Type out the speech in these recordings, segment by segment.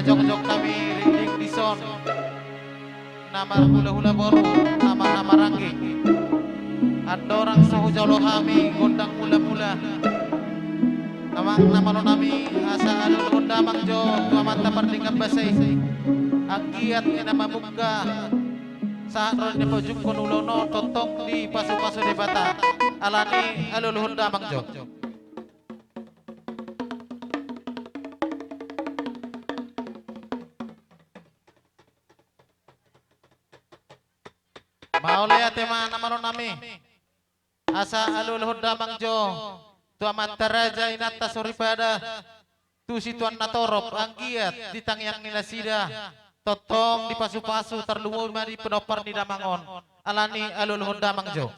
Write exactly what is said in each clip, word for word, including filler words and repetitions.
Jongjong hami rinding dison, na marhulahula boru, na marhahamaranggi. Andorang so hujalo hami gondang mulamula, amang na malo nami, asa alualuhon damang jo tu Amanta Pardenggan Basa i. Anggiat i na mamunggah sahat ro di na paujunghon ulaon on, tongtong dipasupasu Debata. Alani alualuhon damang jo. Mauliate ma na malo nami. Asa alualuhon damang jo tu amanta raja, inanta soripada, tu situan na torop, anggiat di tangiang ni nasida tongtong dipasupasu, tarlumobi ma di pinompar ni damang on. Alani alualuhon damang jo.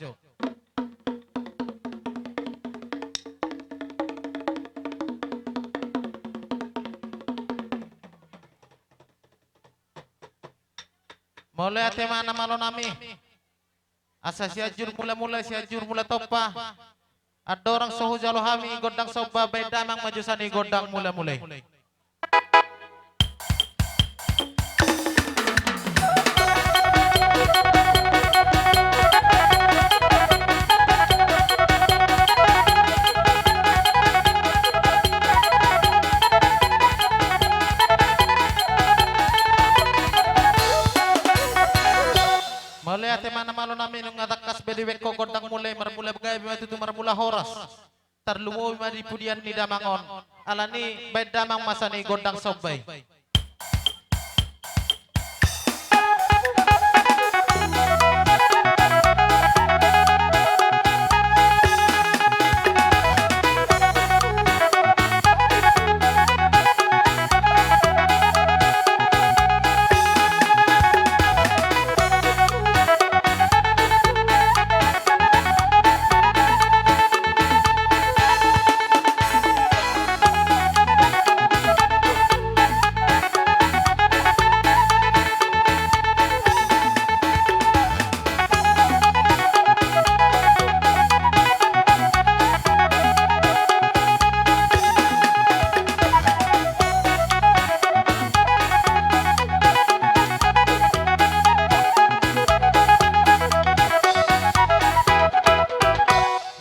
Mauliate ma na malo nami. Asa Sianjur Mulamula, Sianjur Mulatompa. Andorang so hujalo hami gondang somba, baen damang ma jo sian i gondang mulamula i. Mauliate ma na malo nami, nunga tangkas be dibaen ho gondang mula i, marmula gabe ma tutu marmula horas. Tarlumobi ma di pudian ni damang on. Alani baen damang ma sian i gondang somba i.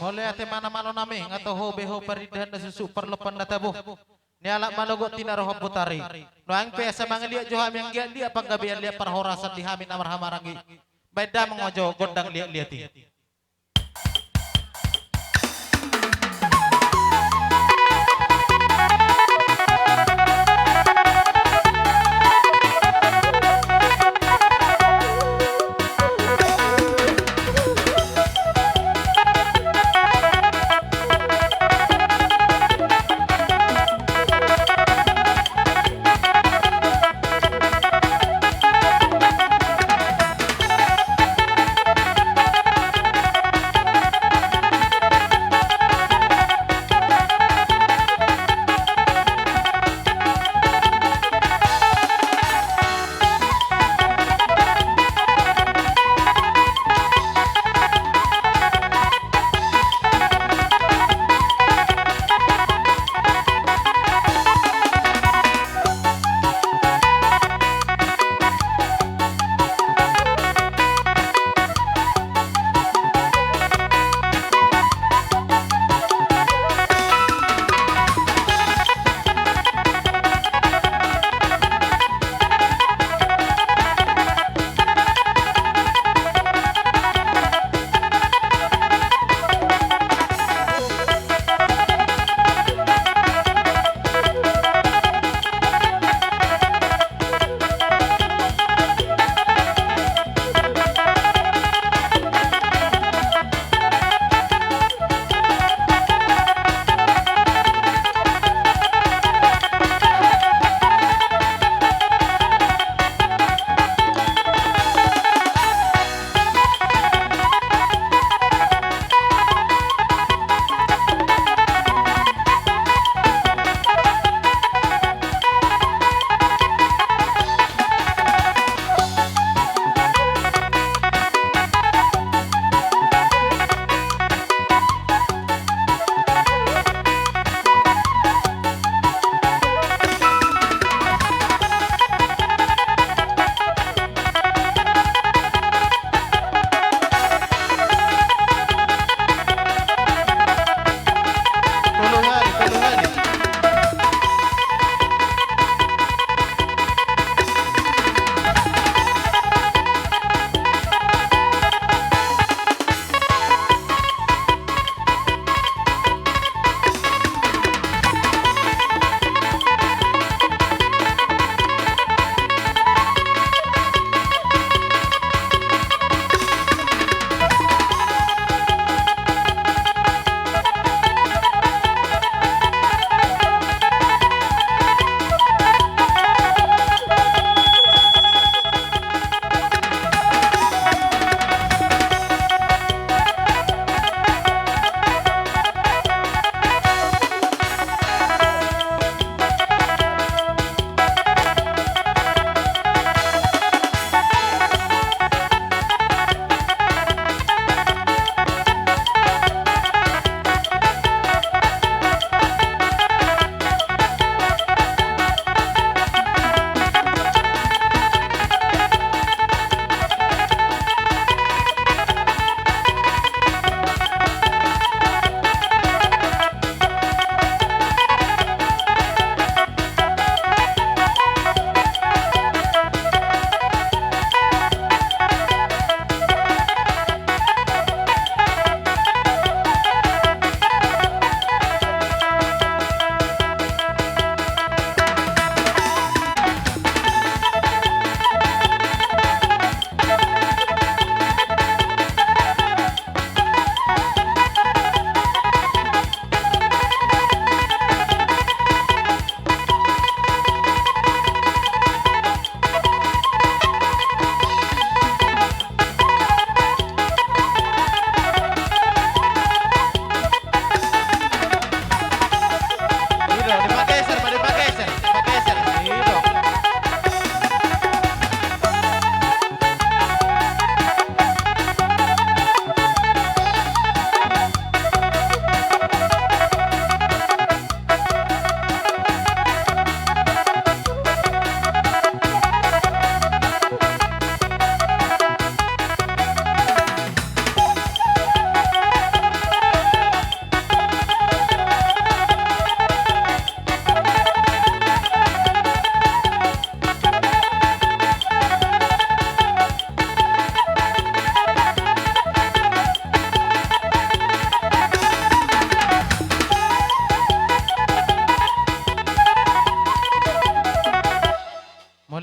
Mauliate ma na malo nami, nga toho be ho parindahan na suksuk, parlompan na tabo. Nialap manogot tina roha botari. Nuaeng pe asa mangaliat jo hami anggiat liat panggabean, liat parhorasan di hami na marhahamaranggi. Baen damang ma jo gondang liatliat i.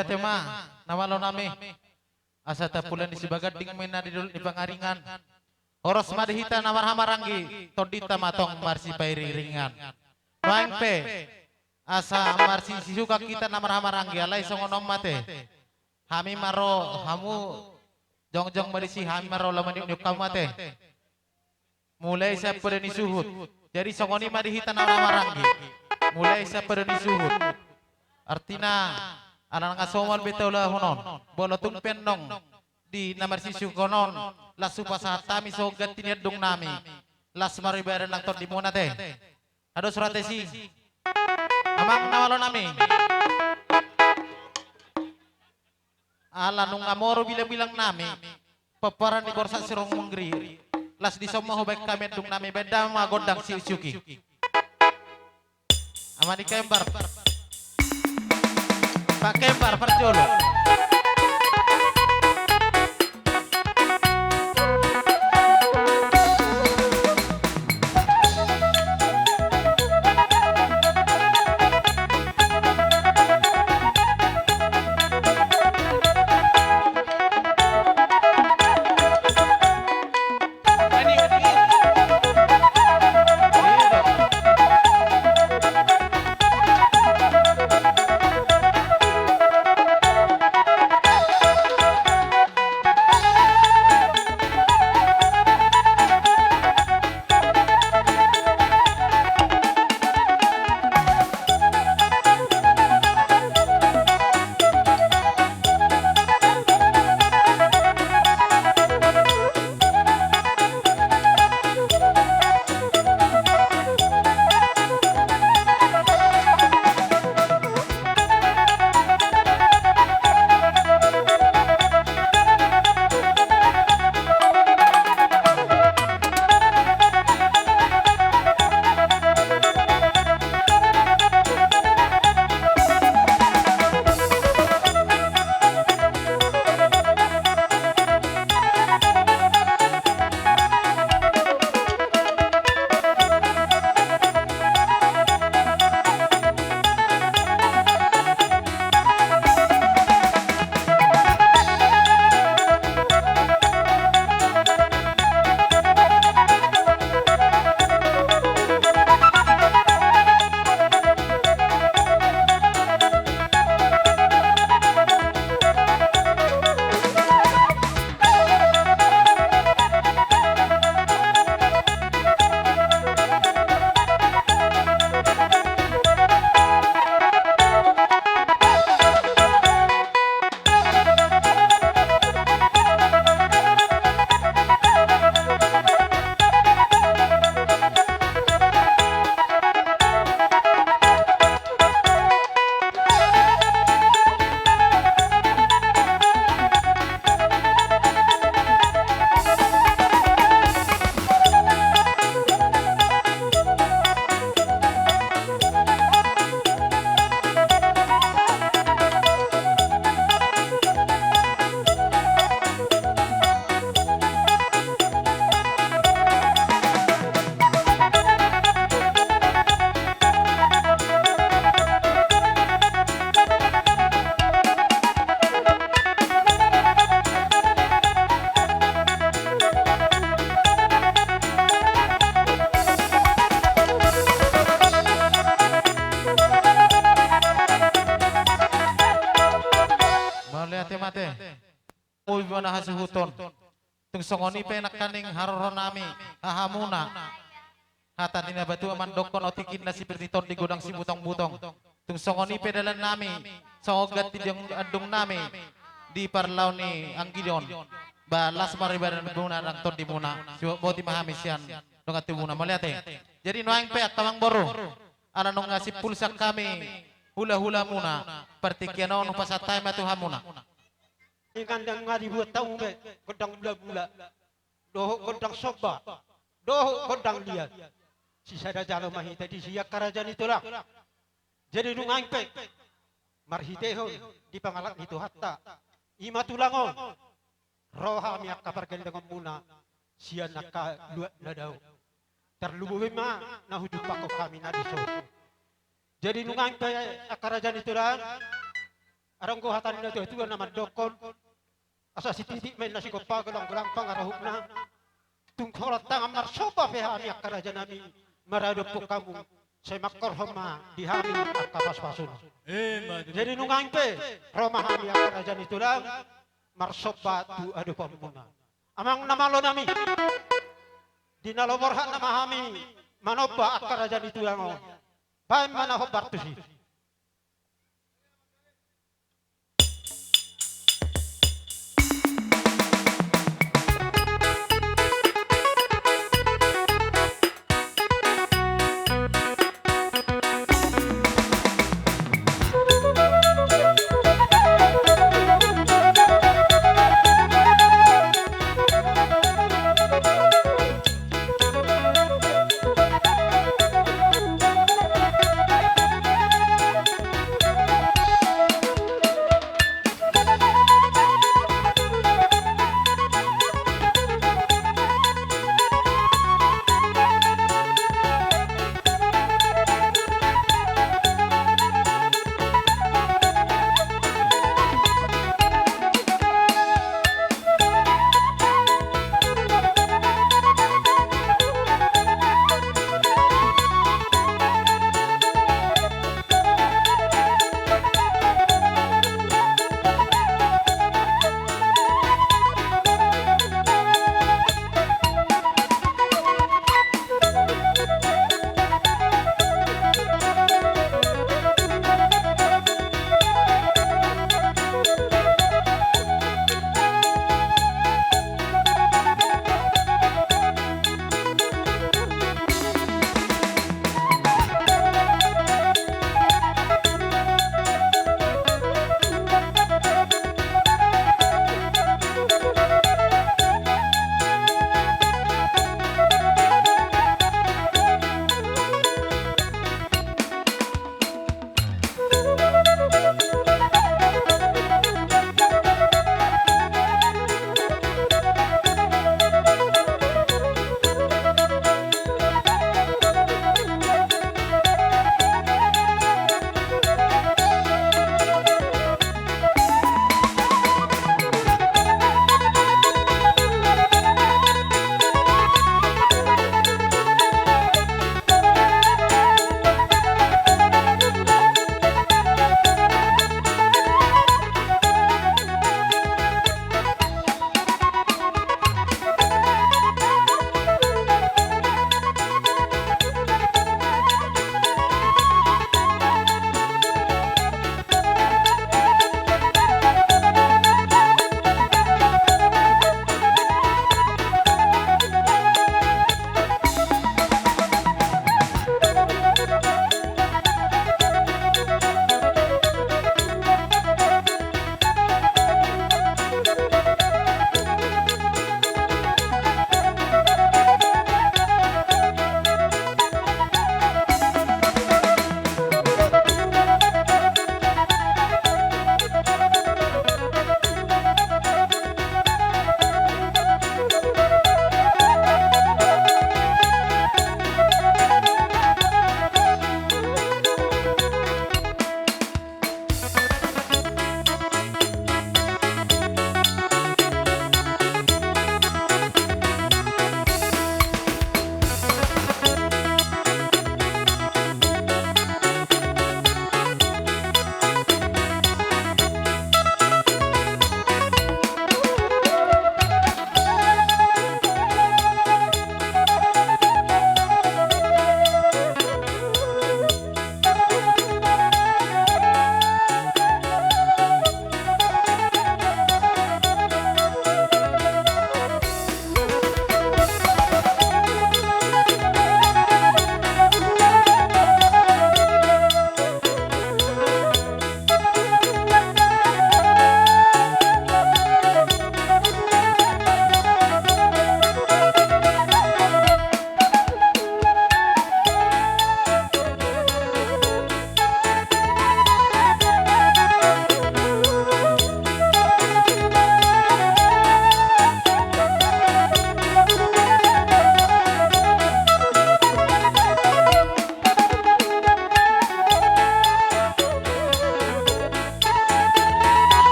Mauliate ma, na malo nami. Asa tapulai ni Sibaganding ma inna di dolok ni Pangaringan. Horas ma di hita na marhahamaranggi, tondinta ma tong marsipairingiringan. Nuaeng pe, asa marsisisukan hita na marhahamaranggi, alai songon on ma ate. Hami ma ro, hamu jongjong ma disi, hami ma ro laho maniukniuk hamu ate. Mulai sian poda ni suhut. Jadi songon i ma di hita na marhahamaranggi. Mulai sian poda ni suhut. Artina, ala nunga somal be taulahon on. Molo tung pe annon di na marsisisukan on, laos hupasahat hami songon ganti ni andung nami. Laos maribada nang tondimuna ate. Ado surat esi. Amang na malo nami. Ala nunga moru bilangbilang nami, pomparan ni Borsak Sirung Munggri, laos dison ma hubaen hami andung nami, baen damang ma gondang siuksiuksi. Ama ni Kembar. Pak Kembar, parjolo. Mauliate ma ate. Ui, bona hasuhuton. Tung songon i pe nangkaning haroro nami, hahamuna. Hata ni na batua mandokkon otik inna sipir ni tondi godang sibutongbutong. Tung songon i pe dalan nami, songon ganti di andung nami, di parlao ni anggi on. Ba las maribada muna nang tondimuna, sibotboti ma hami sian dongan tubumuna, mauliate. Jadi nuaeng pe angka amangboru, ala nunga simpul sian hami hulahulamuna, partingkian on hupasahat hami ma tu hamuna. Ingan dang nga dibuat tamu be, gondang bulabula, dohot gondang somba, dohot gondang liat. Sisada jalo ma hita disi angka raja ni tulang. Jadi nuaeng pe, marhitehon di pangalap ni Tuhanta, i ma tulang on, ro hami angka pargellengonmuna sian angka luat na dao. Tarlumobi ma na hujumpangkon hami na dison. Jadi nuaeng pe angka raja ni tulang, Adong do hata ni natuatua na mandokkon, asa sititik ma inna sigompa, golanggolang pangarahutna. Tung holan tangan marsomba pe hami angka rajanami maradophon hamu, sai mangkorhon ma di hami angka pasupasu. Emma tutu. Jadi nuaeng pe ro ma hami angka raja ni tulang marsomba tu adopanmuna. Amang na malo nami, di na lomo rohana ma hami manomba angka raja ni tulang on. Baen ma na hombar tusi.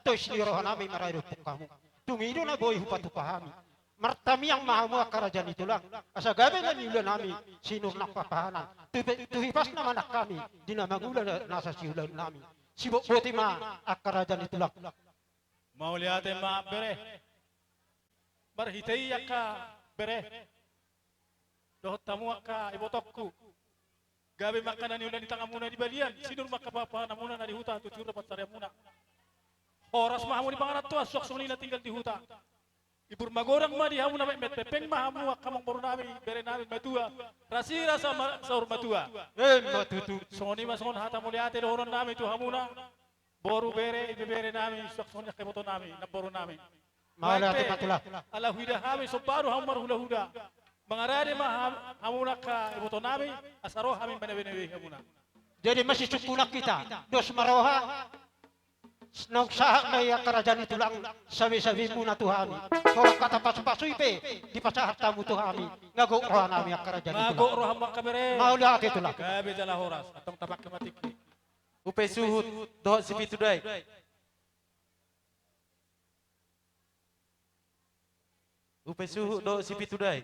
Tois ni rohanami maradophon hamu. Tung i do na boi hupatupa hami. Martamiang ma hamu angka raja ni tulang. Asa gabe na niulanami sinur nang papahanan. Tu, tu hipasna manang hami di na mangula na, nasa siulaonnami. Sibotboti ma angka raja ni tulang. Mauliate ma bere. Marhite i angka bere dohot hamu angka ibotongku. Gabe ma angka na niula ni tanganmuna di balian, sinur ma angka papahananmuna na di huta tu tiur na pansarianmuna. Horas ma hamu di pangarantoan, suang songon i na tinggal di huta. Ibur magodang ma di hamu na metmet, pengpeng ma hamu angka amangborunami, berenami matua, rasirasa ma saur matua. Emma tutu. Songon i ma songon hata mauliate dohononnami tu hamuna. Boru bere, ibeberenami, suang songon i angka ibotonami, namborunami. Mauliate ma tulang. Ala huida hami, somba do hamu marhulahula. Mangarade ma ham-, hamuna angka ibotonami, asa ro hami manebenebe hamuna. Jadi masisungkunan hita, dos ma roha, naung sahat ma i angka raja ni tulang, sabesabemuna tu hami. Holan hata pasupasui pe, dipasahat hamu tu hami, nga gok rohanami angka raja ni tulang. Nga gok rohamu angka bere. Mauliate tulang. Gabe jala horas, antong tapake ma tingki. Upe Suhut dohot Sipitudai. Upe Suhut dohot Sipitudai.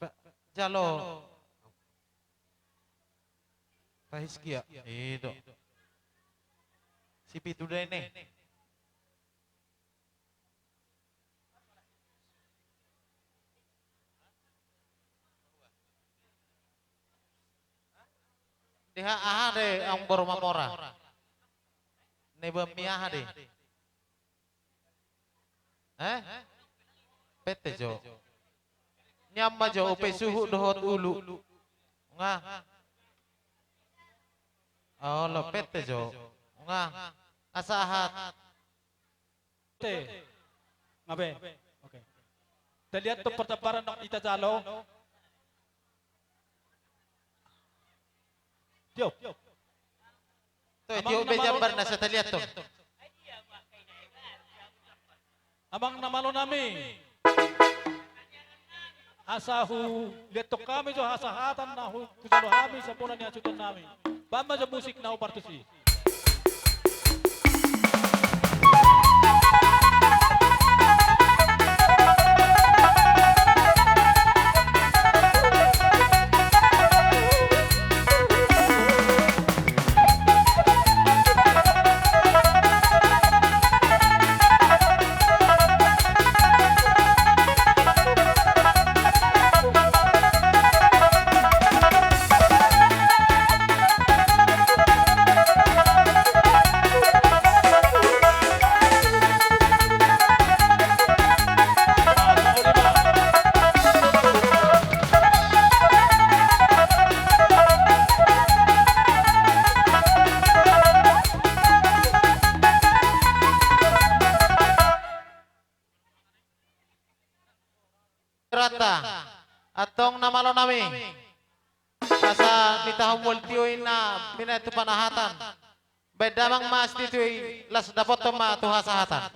Pa, jalo. Pa Hiskia. I do. Sipitudai ne. Deha aha de amangboru mamora? Neban mi aha de? Eh? Pete jo. Nian ma jo upe Suhut dohot Ulu. Nga. Olo pete jo. Nga. Asa aha? Te. Nga be. Oke. Taliat tu pertempuran nang ita jalo. Tiop. Toe, tiop be jambar na asa taliat tu. Amang na malo nami. Asa huliathon hami jo hasahatan na hu-, hujalo hami sambola ni hasuhutonnami. Baen ma jo musik na hombar tusi. Rata, antong na malo nami. Asa nitahon mual tio i na binaen tu panahatan. Baen damang ma sititi i, las dapothon ma tu hasahatan.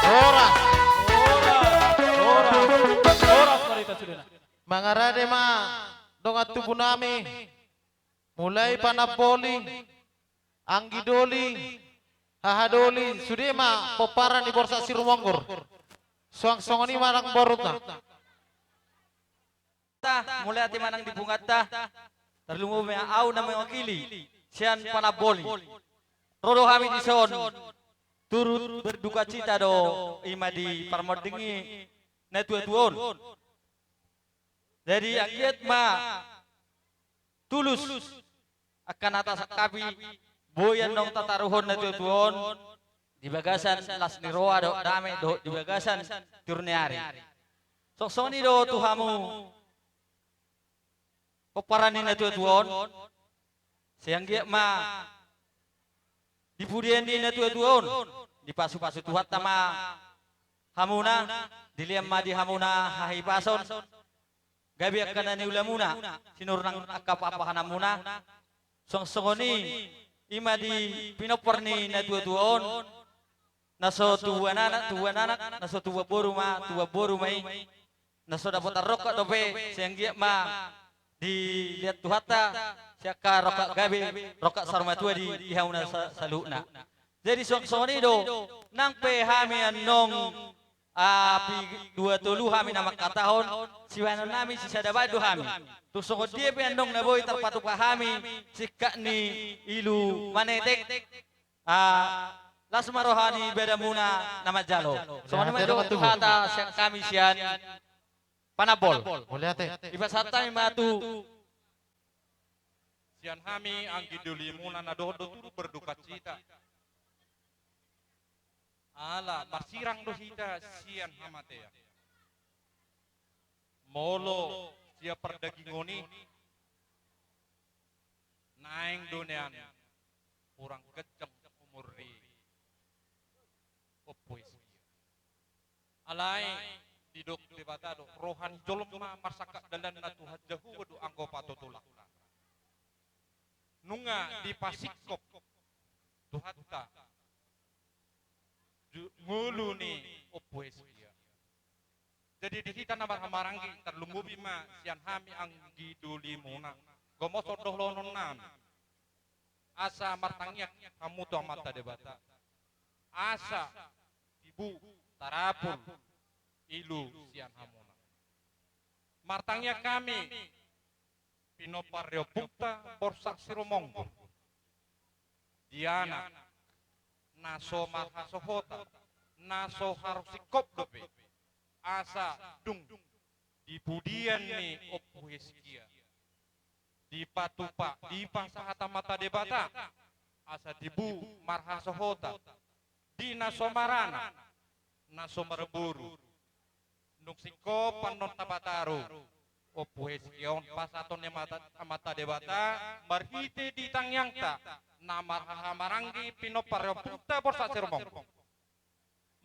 Horas. Horas. Horas. Horas ma di hita sudena. Mangarade ma dongan tubu nami. Mulai panamboli, anggidoli, hahadoli, sude ma pomparan ni Borsak Sirumonggor. Suang songon i ma nang borunta. Mauliate ma nang di punguanta, tarlumobi ma au na mewakili sian panamboli. Ro do hami dison, turut berdukacita do i ma di parmonding ni natuatua on. Jadi anggiat ma tulus angka na tasangkapi, boi annon tataruhon natuatua on di bagasan las ni roha dohot dame dohot di bagasan tiur ni ari. Songon i do tu hamu pomparan ni natuatua on. Sai anggiat ma di pudian ni natuatua on, dipasupasu Tuhanta ma hamuna, dilehon ma di hamuna hahipason, gabe angka na niulamuna, sinur nang angka papahananmuna. Songon i, i ma di pinompar ni natuatua on, Na so tubuan anak, tubuan anak, na so tubuan boru ma, tubuan boru ma i. Na so dapotan rongkap dope, sai anggiat ma dilehon Tuhanta sian angka rongkap gabe, rongkap saur matua di, di hamuna sa-, saluhutna. Jadi suang songon i do, nang pe hami annon, ah, pidua tolu hami na mangkatahon, sibahenon nami sisada bahen do hami. Tung songon dia pe annon na boi tarpatupa hami singkat ni ilu manetek, ah, las ma roha ni badamuna na manjalo. Songon i ma do hata sian hami sian Panambol. Mauliate. Dipasahat hami ma tu sian hami anggi dolimuna na dohot do turut berdukacita. Ala marsirang do hita sian hamatean. Molo sian pardagingon i, naeng do nian hurang ganjang umur ni Ompu Hizkia. Alai didok Debata do, roha ni jolma marsangkap dalanna, Tuhan Jahowa do anggo patotolangna. Nunga dipasingkop Tuhanta ju-, ngolu ni Ompu Hizkia. Jadi di hita na marhahamaranggi, tarlumobi ma sian hami anggi dolimuna, gomos on dohonon nami. Asa martangiang hamu tu Amanta Debata, asa tibu tarapul ilu sian hamuna. Martangiang hami pinompar ni Ompunta Borsak Sirumonggur, di anak na so marhasohotan, na so haru singkop dope, asa dung di pudian ni Ompu Hizkia dipatupa, dipasahat Amanta Debata, asa tibu marhasohotan di na so maranak, na so marboru. Dung singkop annon tapataru Ompu Hizkia on, pasahaton ni Amanta, Amanta Debata marhite di tangiangta na marhahamaranggi pinompar ni Ompunta Borsak Sirumonggur.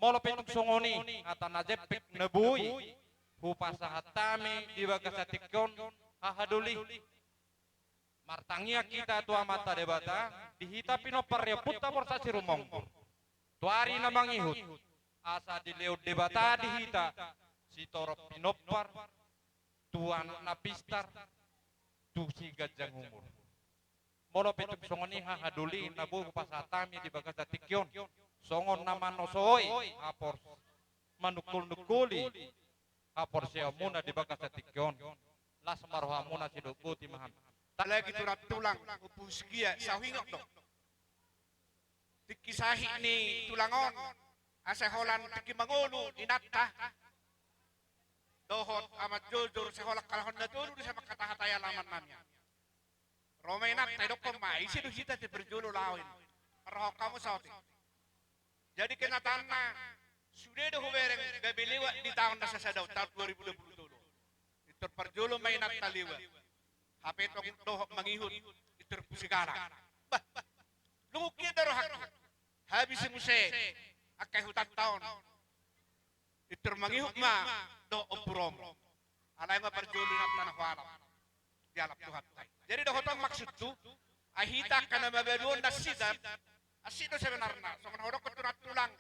Molo pe tung songon i hata na jempek na boi hupasahat hami di bagasan tingki on, hahadoli, martangiang hita tu Amanta Debata di hita pinompar ni Ompunta Borsak Sirumonggur. Tu ari na mangihut, asa dilehon Debata di hita sitorop pinompar, tu anak na pistar, tu siganjang umur. Molo pe tung songon i hahadoli na boi hupasahat hami di bagasan tingki on, songon na manosoi hapor-, manungkol-nungkoli haporseaonmuna di bagasan tingki on, las ma rohamuna, sidok boti ma hami. Apalagi tulang-tulang, Ompu Hizkia, sai huingot do tingki sahit ni tulang on, asa holan tingki mangolu inanta dohot amanjojor, sai holan halak na tolu do sai mangkatahatai alaman nami. Ro ma inanta, didokkon ma, ise do hita, ate, parjolo laho i. Parrohahon hamu saotik. Jadi kenyataanna, sude do hubereng gabe lewat di taon na sasada on, taon dua ribu dua puluh tolu. Pintor parjolo ma inanta lewat. Hape tong dohot mangihut, pintor pusigala. Bah, lungun hian do rohangku. Habis muse angka ihutanta on. Pintor mangihut ma dohot Ompu Romo. Alai nga parjolo inanta na hualap. Dialap Tuhanta i. Jadi dohonon maksudhu, ai hita angka na mabalu on na sita, asik do sebenarna, songon hudokkon tu nantulang.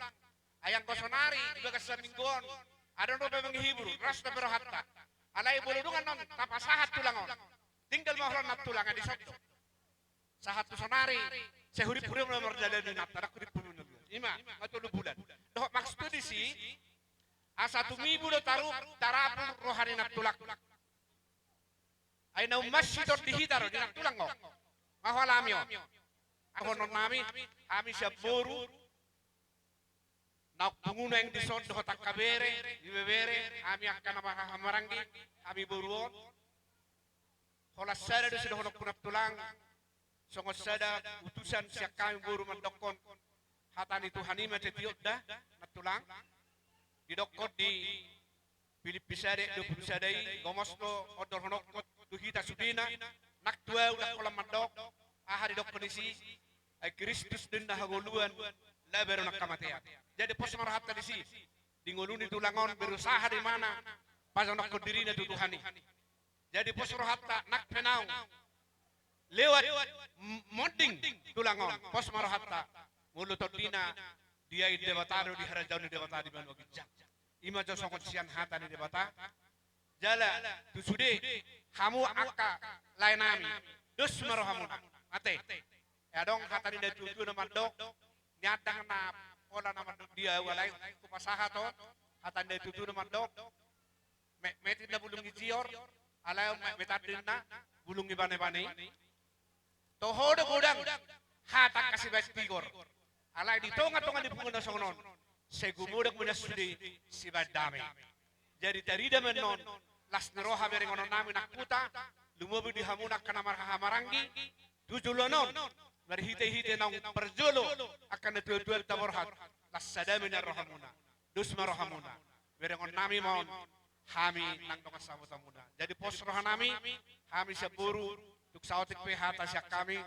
Ai anggo sonari di bagasan minggu on, adong dope menghibur, ras dope rohanta. Alai molo dung annon tapasahat tulang on, tinggal ma holan nantulang, ai dison do. Sahat tu sonari, sai hurip-hurip na mardalan inanta, ndang hurip-hurip na luas. Ima, nga tolu bulan. Dohot maksudhu disi, asa tumibu do taru-, tarapul roha ni nantulang. Ai na ummasitong di hita do di nantulang on. Nga hualami on. Dohonon nami, hami sian boru, naung pungu naeng dison dohot angka bere, ibebere, hami angka na marhahamaranggi, hami boru on. Holan sada do sidohononku nantulang, songon sada utusan sian hami boru mandokkon hata ni Tuhan i ma tetiop da, nantulang. Didokkon di Pilippi sada, dua pulu sada i, gomos do on dohononku tu hita sudena, nang tu ahu ndang holan mandok, aha didokkon disi, ai Kristus do inna hangoluan, laho baru nang hamatean. Jadi pos ma rohanta disi, di ngolu ni tulang on berusaha do ibana pajongjongkon dirina tu Tuhan i. Jadi pos rohanta nang pe naung lewat m-, monding tulang on, pos ma rohanta. Molo tondina Diain Debata do di harajaon ni Debata di banua ginjang. I ma jo songon sian hata ni Debata. Jala tu sude, hamu angka laenami, dos ma rohamuna. Ate. Adong hata ni natuatua na mandok, niandang na pola na mandok dia, alai hupasahat on, hata ni natuatua na mandok, me-, metmet ninna bulung ni jior, alai on me-, metmet ninna bulung ni banebane. Toho do godang hata angka sibaen tigor. Alai di tongatonga ni punguan na songon on, sai gumodang ma sude sibaen dame. Jadi tarida ma annon las ni roha berengononnami nangkuta, lumobi di hamuna angka na marhahamaranggi, tu joloan on, marhitehite naung parjolo angka natuatuanta borhat, las sada ma nian rohamuna. Dos ma rohamuna. Berengonnami ma on, hami nang dongan sahutamuna. Jadi pos rohanami, hami sian boru, tung saotik pe hata sian hami,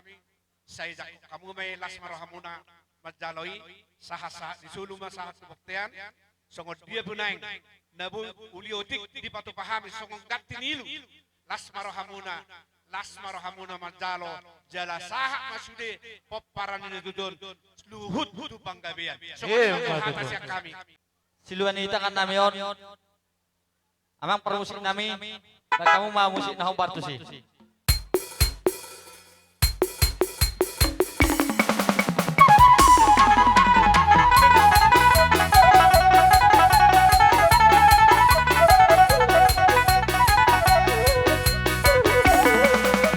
sai jangkon hamu ma i, las ma rohamuna manjalo i, sahatsahat ni solu ma sahat tu bontean, songon dia pe naeng na boi uli otik dipatupa hami songon ganti ni ilu, las ma rohamuna, las ma rohamuna manjalo, jala sahat ma sude pomparan ni natuatua on luhut tu panggabean. Songon i ma hata sian hami. Siluan ni tangannami on. Amang parmusiknami, baen hamu ma musik na hombar tusi.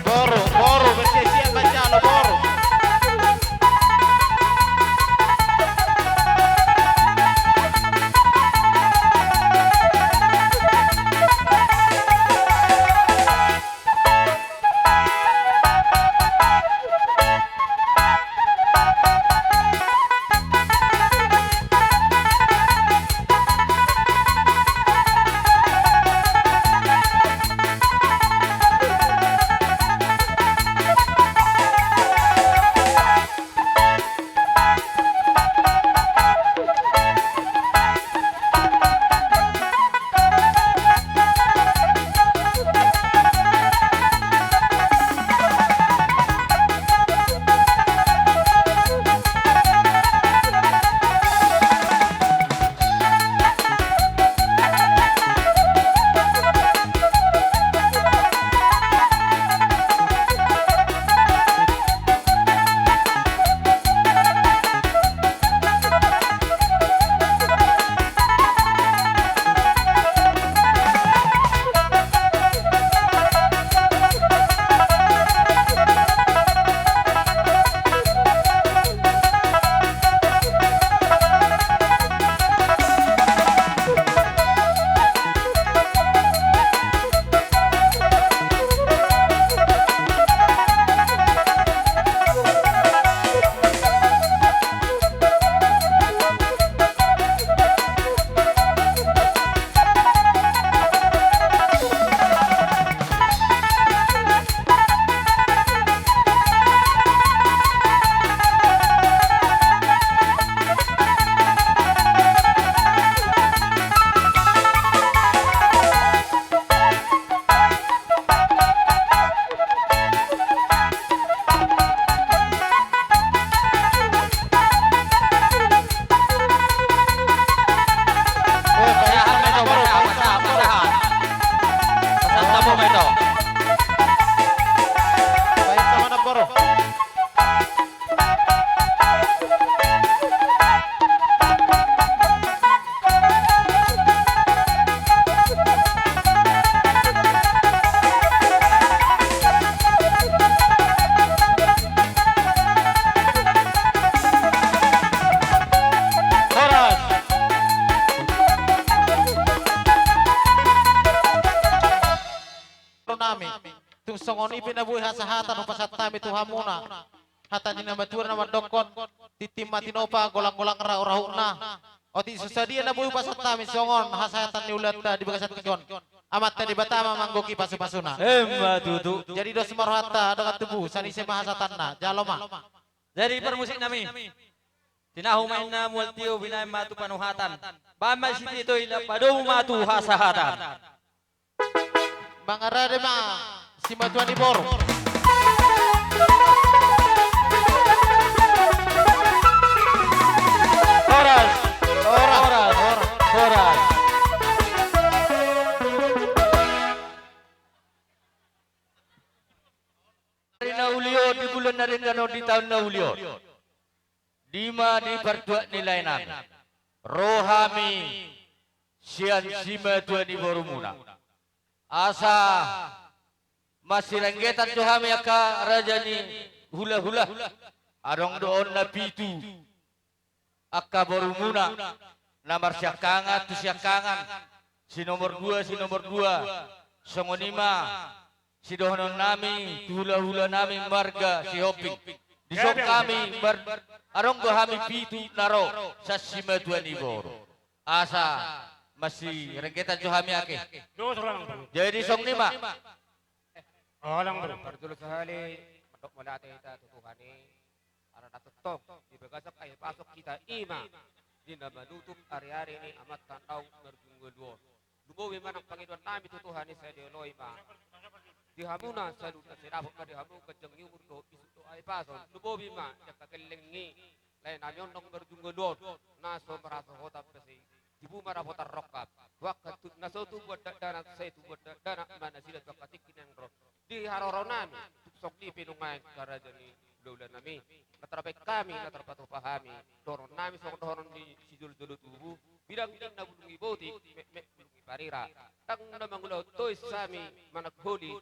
Boru, boru, bersiap-siap manjalo, boru. Nami. Tung songon i pe na boi hasahatan hupasahat hami tu hamuna. Hata ni natuatua na mandokkon, tintin ma tinopa, golanggolang ra uhurhurna. Otik so sadia na boi hupasahat hami songon hasahatan ni ulaonta di bagasan tingki on. Amanta Debata ma manggohi pasupasuna. Emma tutu. Jadi dos ma rohanta dongan tubu, sian ise ma hasahatanna, jalo ma. Jadi parmusiknami, tinahu ma inna mual tio, binahen ma tu panuhatan. Bahen ma sititoi, padomu ma tu hasahatan. Mangarade ma simatua ni boru. bulan na denggan on, di taon na uli on, di ma di partuat ni laenami, ro hami sian simatua ni borumuna. Asa masirenggetan jo hami angka raja ni hulahula. Adong do on na pitu angka borumuna na marsiangkangan tu siangkangan, si nomor dua, si nomor dua. Songon i ma sidohononnami tu hulahulanami marga Sihombing. Dison hami mar-, adong do hami pitu na ro sian simatua ni boru. Asa masirenggetan jo hami ake. Jadi songon i ma. Parjolo sahali mandok mauliate hita tu Tuhan i. Ala na tongtong di bagasan hahipason hita i ma di na manutup ariari ni amanta naung marjungalu on. Lumobi ma nang pangidoannami tu Tuhan i, sai dioloi ma di hamuna saluhutna, sai dapot ma di hamu ganjang ni umur dohot bisuk dohot hahipason. Lumobi ma di angka gelleng ni laenami on naung marjungalu on, na so marhasohotan, asa tibu ma dapotan rongkap. Tu angka tu-, na so tubuan dakdanak, sai tubuan dakdanak ma nasida tu angka tingki na naeng ro. Di haroronami tung songon i pe nuaeng, angka raja ni hulahulanami, na tarbahen hami, na tarpatupa hami, dohononnami songon dohonon ni sijolojolo tubu: Bidang ninna bulung ni botik, metmet bulung ni parira. Ndang na mangulahon tois hami manang holi,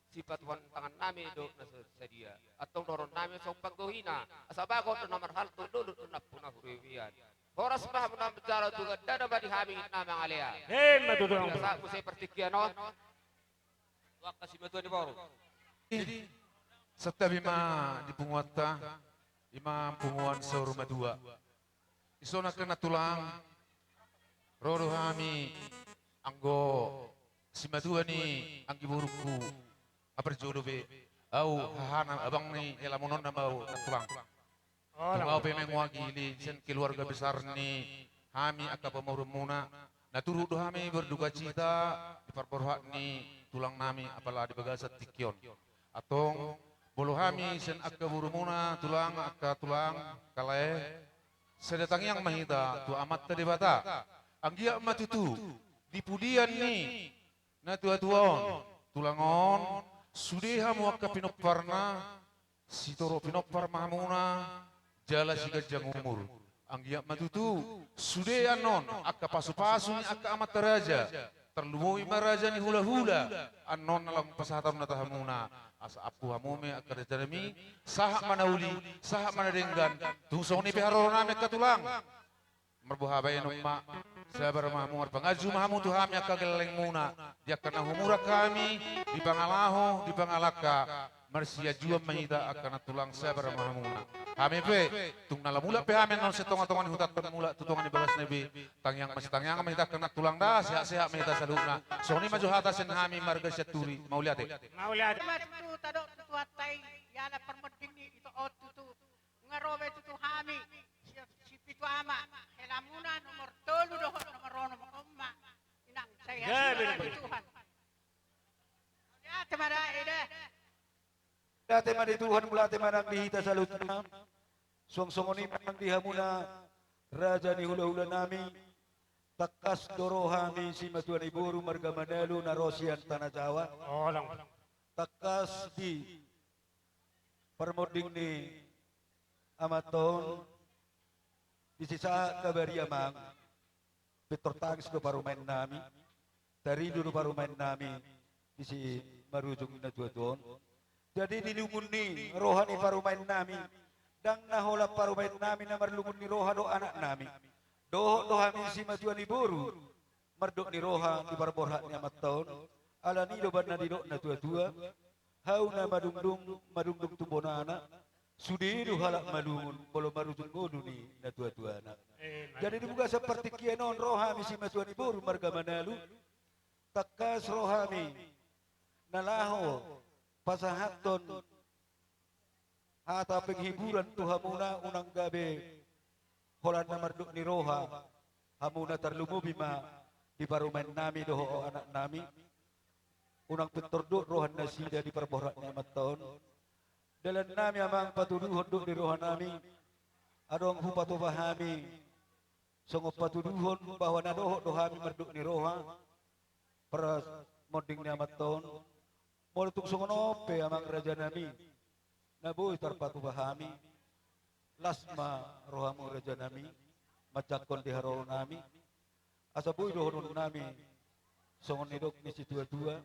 sipatupaon tangannami do na so sadia. Antong dohononnami songon panggohina: Asa bagot do na marhalto, lolo do nampuna hurobean. Horas ma hamu na manjalo, tu gandana ma di hami na mangalean. Emma tutu. Asa muse partingkian on tu angka simatua ni boru. Santabi ma di punguanta, i ma punguan saur matua. Dison angka na tulang, ro do hami anggo simatua ni anggi borungku. Nga parjolo be au hahana, abang ni helamononna ma au na tulang. Tung au pe mewakili sian keluarga besar ni hami angka pamoruonmuna, na turut do hami berdukacita di parborhat ni tulangnami, apala di bagasan tingki on. Antong molo hami sian angka borumuna, tulang, angka tulang, angka lae, sada tangiang ma hita tu Amanta Debata. Anggiat ma tutu di pudian ni natuatua on, tulang on, sude hamu angka pinomparna, sitorop pinompar ma hamuna, jala siganjang umur. Anggiat ma tutu sude annon angka pasupasu ni angka amanta raja, tarlumobi ma raja ni hulahula, annon na lam pasahaton na tu hamuna. Asa ampu hamu ma i angka rajanami, sahat ma na uli, sahat ma na denggan. Tung songon i pe haroronami angka tulang. Marboha baenon ma, sabar ma hamu, marpanganju ma hamu tu hami angka gellengmuna, di angka na humurang hami, di pangalaho, di pangalangka, marsianjuan ma hita angka na tulang, sabar ma hamuna. Hami pe, tung na lam mulak pe hami annon sian tongatonga ni hutanta, mulak tu tonga ni bagasna be, tangiang masitangiangan ma hita angka na tulang da, sehatsehat ma hita saluhutna. Songon i ma jo hata sian hami marga Sianturi, mauliate. Mauliate. Mas tu tadok tu Tuhanta i, jala parmonding ni ito on tutu. Nga ro be tutu hami, si, si pitu ama, helamuna nomor tolu dohot nomor onom, on ma. Inang, sai hasuhuton ni Tuhan. Mauliate ma da, ida. Mauliate ma di Tuhan, mauliate ma nang di hita saluhutna. Suang songon i ma nang di hamuna raja ni hulahulanami. Tangkas do ro hami simatua ni boru marga Manalu na ro sian Tanah Jawa. Tangkas di parmonding ni amanta on, disi sahat kabar i amang, pintor tangis do parumaennami, taridu do parumaennami, disi marujung natuatua on. Jadi di lungun ni roha ni parumaennami, ndang na holan parumaennami na marlungun ni roha dohot anaknami. Dohot do hami simatua ni boru, mardok ni roha di parborhat ni amanta on, ala ni do umbahen na didok natuatua, hau na madungdung, madungdung tu bonana, sude do halak malungun, molo marujung ngolu ni natuatuana. Jadi di bagasan partingkian on ro hami simatua ni boru marga Manalu, tangkas ro hami na laho pasahathon hata penghiburan tu hamuna, unang gabe holan na mardok ni roha hamuna, tarlumobi ma di parumaennami dohot anaknami. Unang pintor dok roha nasida di parborhat ni amanta on. Dalannami amang patuduhon dok ni rohanami. Adong hupatupa hami songon patuduhon bahwa na dohot do hami mardok ni roha parmonding ni amanta on. Molo tung songon on pe amang rajanami, na boi tarpatupa hami, las ma rohamu rajanami, manjangkon di haroronami, asa boi dohononnami songon nidok ni situatua,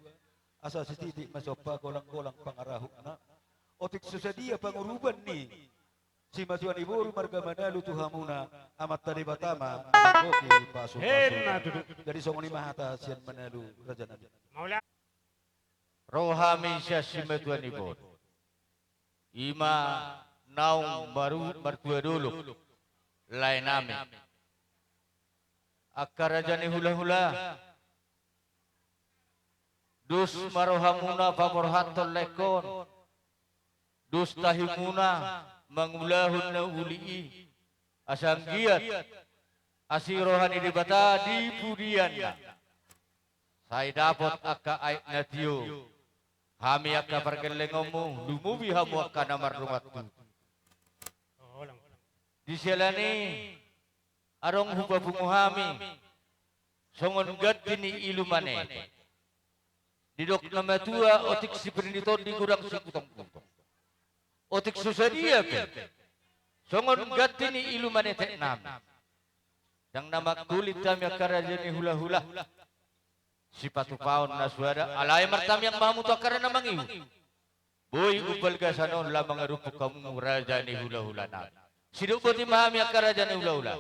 asa sititik ma somba, golanggolang pangarahutna. Otik so sadia pangurupan ni simatua ni boru marga Manalu tu hamuna, Amanta Debata ma na manggohi pasupasu. Emma tutu. Jadi songon i ma hata sian Manalu rajanami. Mauliate. Ro hami sian simatua ni boru. I ma naung maru-, martua dolok laenami. Angka raja ni hulahula. Dos ma rohamuna paborhathon laengkon. Dos tahimuna mangulahon na uli i. Asa anggiat asi roha ni Debata di pudianna. Sai dapot angka aek na tio. Hami angka pargellengonmu, lumobi hamu angka na mardongan tubu. Di siala ni i adong hupapungu hami songon ganti ni iluman etek. Didok na matua, otik sipir ni tondi godang siputongputong. Otik so sadia pe songon ganti ni iluman eteknami. Ndang na mangkulit hami angka raja ni hulahula. Sipatupaon na suada, alai martamiang ma hamu tu angka na mangihut. Boi umbagasan on lam mangarupi hamu raja ni hulahula nami. Sidok boti ma hami angka raja ni hulahula.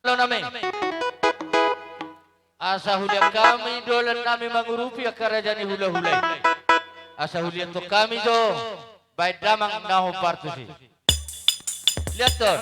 Halo nami. Asa hulian hami dolan nami mangurupi angka raja ni hulahula i. Asa hulian tong hami jo baen damang na hombar tusi. Lihat tuh.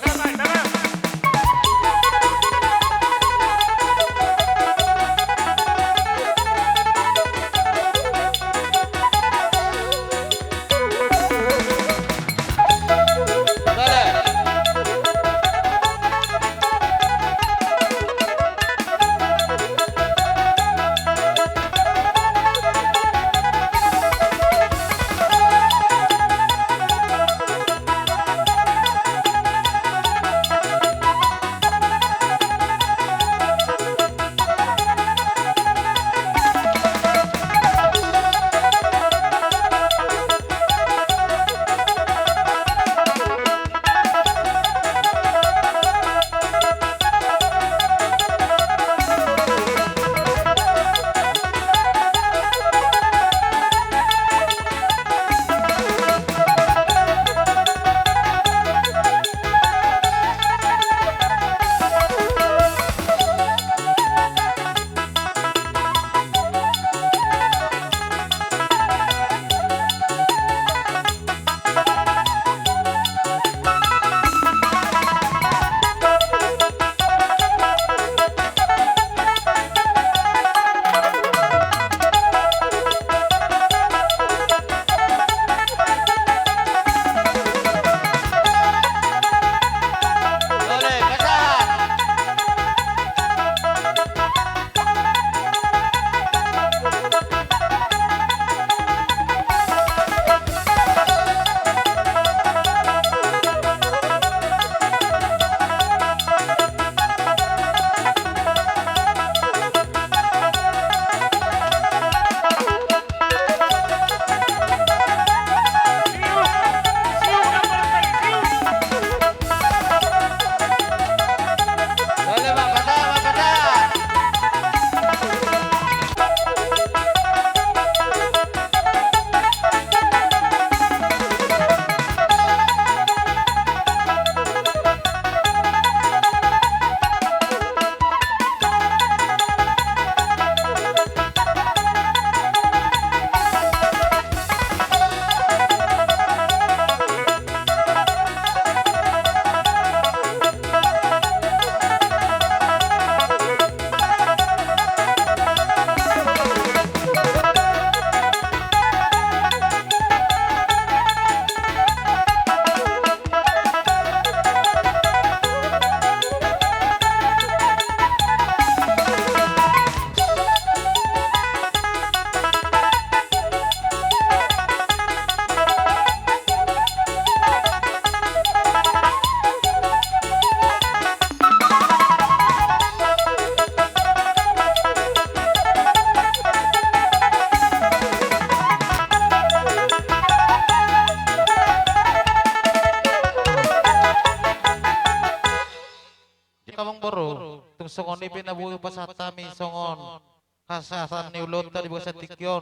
Asa hata ni ulaonta di bagasan tingki on.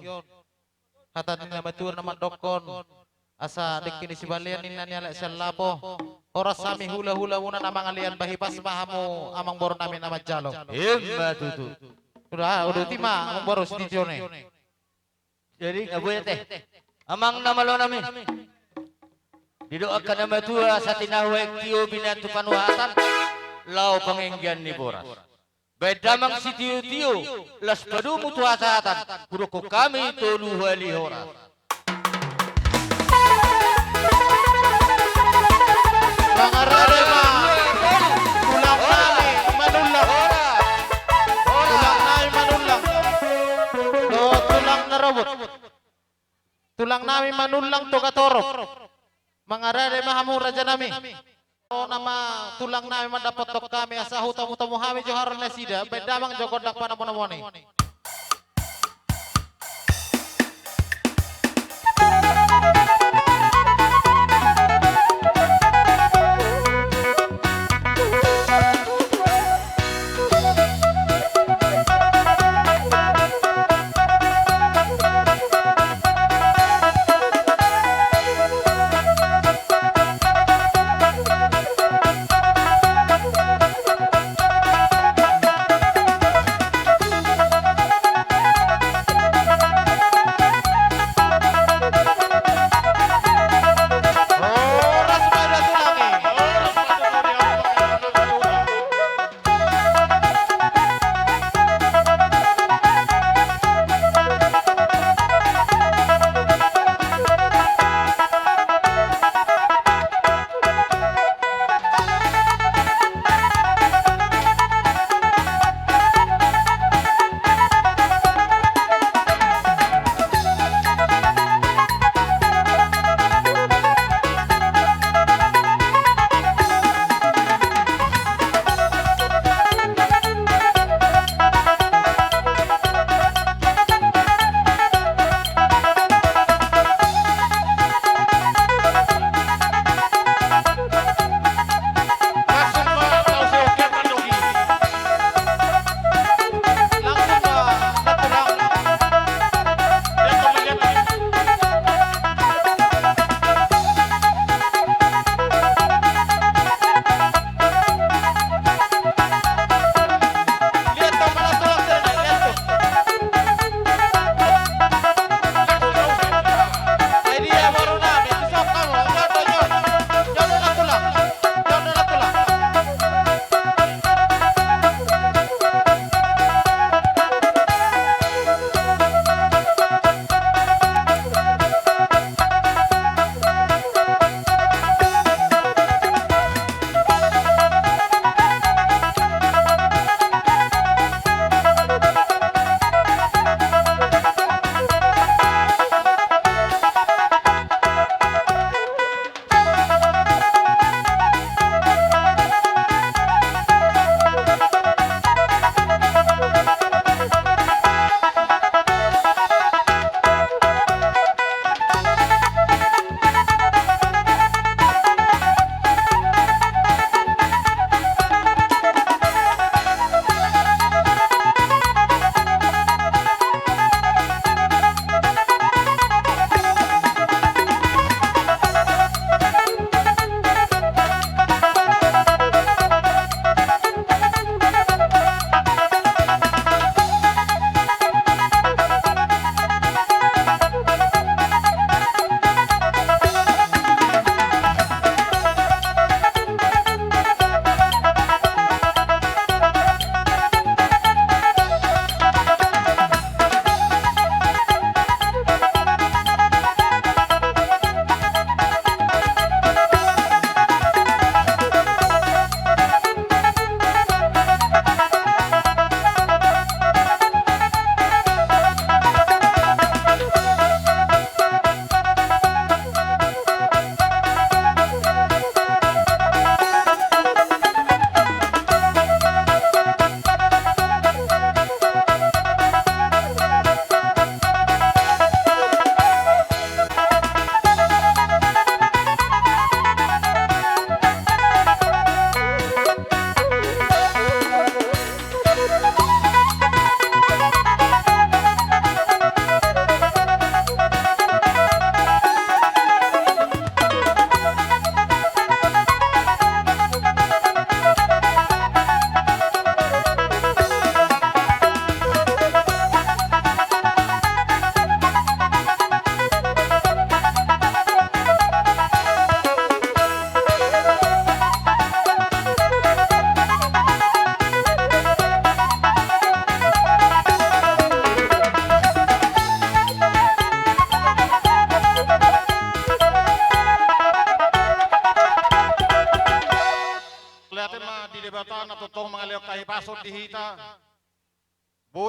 Hata ni na matua na mandokkon, asa dengke ni sibalian ninna ni halak sian lapo. Horas hami hulahulamuna na mangalean, bah hipas ma hamu amangboru nami na manjalo. Ima tutu. Suda, uduti ma amangboru sitiotio i. Jadi nga boya te, amang na malo nami. Didok angka na matua, asa tinahu aek tio, binahen tu panuhatan, laho panganggian ni boras. Baen damang sitiotio, las padomu tu hasahatan, hudokkon hami tolu hali horas. Mangarade ma tulang nami Manullang. Tulang nami Manullang. Dohot tulang na robot. Tulang nami Manullang Togatorop. Mangarade ma hamu raja nami. Ro nama tulang nami mandapothon hami, asa hutamutomu hami jo haroan nasida, baen damang jo gondang panamonamoan i.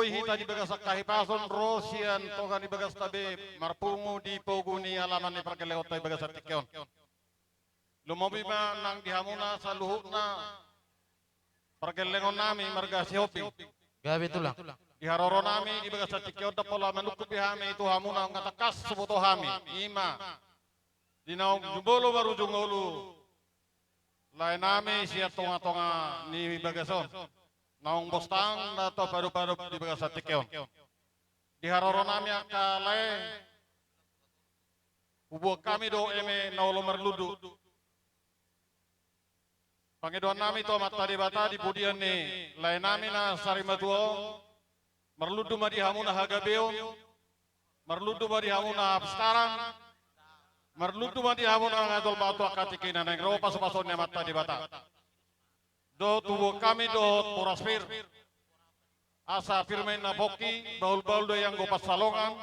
Boi hita di bagasan hahipason ro sian tonga ni bagasta be marpungu di pogu ni alaman ni pargellengonta di bagasan tingki on. Lumobi ma nang di hamuna saluhutna pargellengon nami marga Sihombing. Gabe tulang. Di haroro nami di bagasan tingki on ndang pola manungkun be hami tu hamuna, nga tangkas huboto hami. Ima di naung jumolo marujung ngolu lae nami sian tonga-tonga ni bagas on, naung bostang na tapadopadop di bagasan tingki on. Di haroro nami angka lae, huboan hami do eme na olo marlundu. Pangidoan nami tu Amanta Debata di pudian ni lae nami na sarimatua on, marlundu ma di hamuna hagabeon, marlundu ma di hamuna hapistaran, marlundu ma di hamuna angka jolma tu angka tingki na naeng ro, pasupasu ni Amanta Debata. Dohot huboan hami dohot boras pir, asa pir ma inna pongki, bahul-bahul do i anggo pansalongan.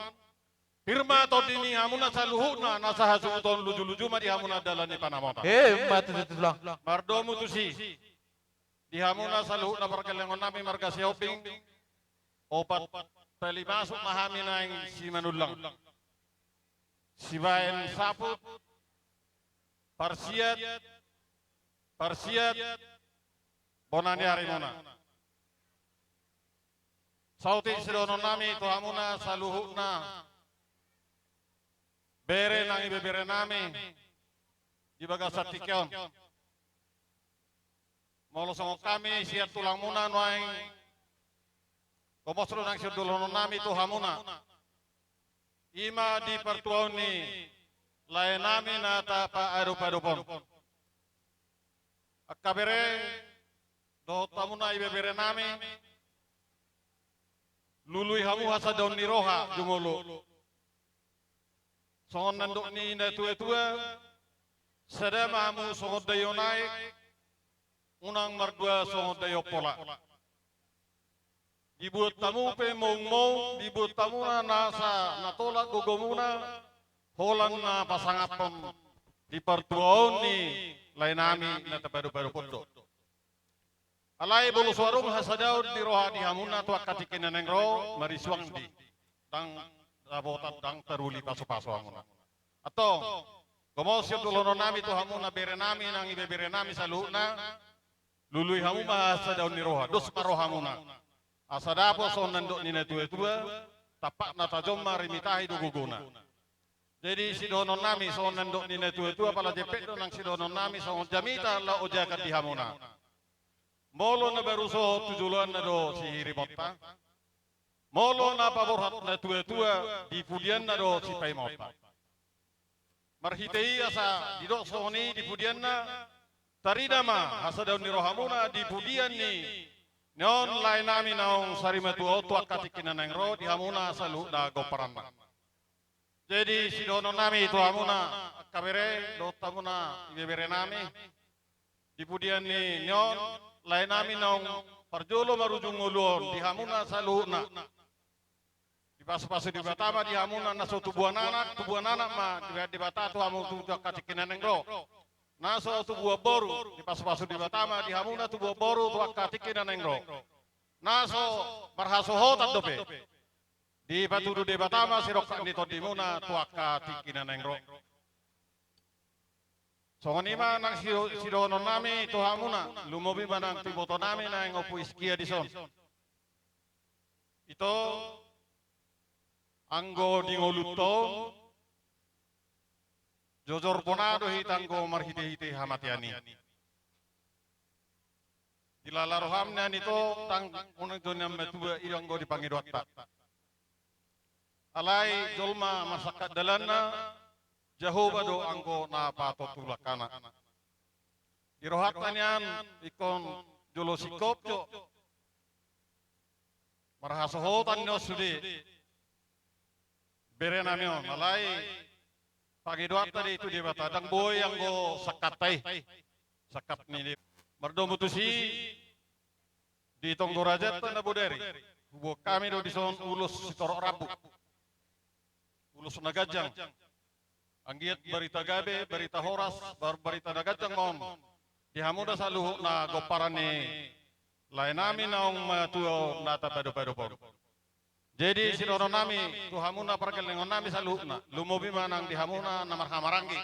Pir ma tondi ni hamuna saluhutna, na sahasuhuton luju-luju ma di hamuna dalan ni panamotan. Emma tutu tulang. Mardomu tusi, di hamuna saluhutna pargellengon nami marga Sihombing, opat pali masuk ma hami naeng simanullang. Sibaen saput, parsiat, parsiat bona ni arimuna. Saotik sidohonon nami tu hamuna saluhutna bere nang ibebere nami di bagasan tingki on. Molo songon hami sian tulangmuna nuaeng, gomos do nang sidohonon nami tu hamuna. Ima di partuaon ni lae nami na tapaadop-adop on. Angka bere dohot hamuna ibebere nami, lului hamu hasadaon ni roha jumolo. Songon nandok ni natua-tua, sada ma hamu songon daion aek, unang mardua songon daion pola. Dibuat hamu pe moung-moung, dibuat hamuna nasa na tolap gogomuna, holan na pasangaphon di partuaon ni lae nami na tapaadop-adop on do. Alai molo so adong hasadaon ni roha di hamuna tu angka tingki na naeng ro, marisuang di, ndang dapotan, ndang taruli pasu-pasu hamuna. Antong, gomos sidohonon nami tu hamuna bere nami nang ibebere nami saluhutna, lului hamu ma hasadaon ni roha, dos ma rohamuna. Asa dapot songon nandok ni natua-tua, tampakna tajom ma rimitahi do gogona. Jadi sidohonon nami songon nandok ni natua-tua, pala jempek do nang sidohonon nami songon jamita laho ojakan di hamuna. Molo na baru sohot tu joloanna do sihirimonta, molo na paborhat natua-tua di pudianna do sipaimaonta. Marhite i asa didok songon i di pudianna, tarida ma hasadaon ni rohamuna di pudian ni, ni on lae nami naung sarimatua on tu angka tingki na naeng ro di hamuna saluhutna gomparanna. Jadi sidohonon nami tu hamuna angka bere dohot hamuna ibebere nami, di pudian ni, ni on lae nami naung parjolo marujung ngolu on di hamuna saluhutna. Dipasu-pasu Debata ma di hamuna na so tubuan anak, tubuan anak ma dibahen Debata tu hamu tu angka tingki na naeng ro. Na so tubuan boru, dipasu-pasu Debata ma di hamuna tubuan boru tu angka tingki na naeng ro. Na so marhasohotan dope, dipatudu Debata ma sirongkap ni tondimuna tu angka tingki na naeng ro. Songon i ma nang si-, sidohonon nami tu hamuna, lumobi ma nang tu iboto nami naeng Ompu Iskia dison. Ito, anggo di ngolunta on, jojor bona do hita anggo marhite-hite hamatean i. Dilala roham nian ito, ndang unang jo nian matua i do anggo di pangidoanta. Alai jolma marsangkap dalanna, Jahowa do anggo na patontu langkana. Di rohanta nian ingkon jolo singkop jo marhasohotan ni on sude bere nami on, alai pangidoanta do i tu Debata, ndang boi anggo sangkapta i. Sangkap ni Debata. Mardomu tusi, di tonggo rajanta na bodari, huboan hami do dison ulos sitorop rambu, ulos na ganjang. Anggiat barita gabe, barita horas, bar-, barita na ganjang ma on di hamuna saluhutna gomparan ni lae nami naung matua on na tapaadop-adop on. Jadi sidohononnami tu hamuna pargellengon nami saluhutna, lumobi ma nang di hamuna na marhahamaranggi.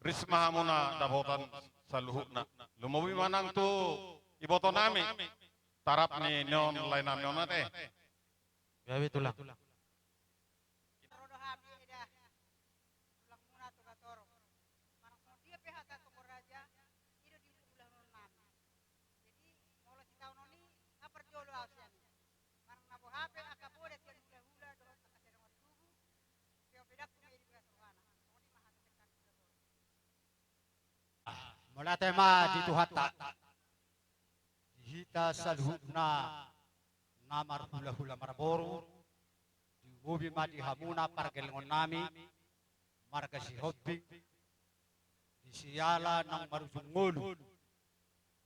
Ris ma hamuna dapotan saluhutna. Lumobi ma nang tu ibotonami, tarap ni on lae nami on ate. Gabe tulang. Ro do hami eda tulangmuna Togatorop. Manang songon dia pe hata Tokoraja, i do di hulahulahon nami. Jadi molo sitaonon i, nga parjolo au sian i. Manang na boha pe angka poda sian hulahula dohot angka sian dongan tubu, pe ope dapu ma i di bagas rohana. Songon i ma hata sian hami Togatorop. Mauliate ma di Tuhanta. Di hita saluhutna na marhulahula marboru, diumobi ma di hamuna pargellengon nami marga Sihombing, di siala naung marujung ngolu,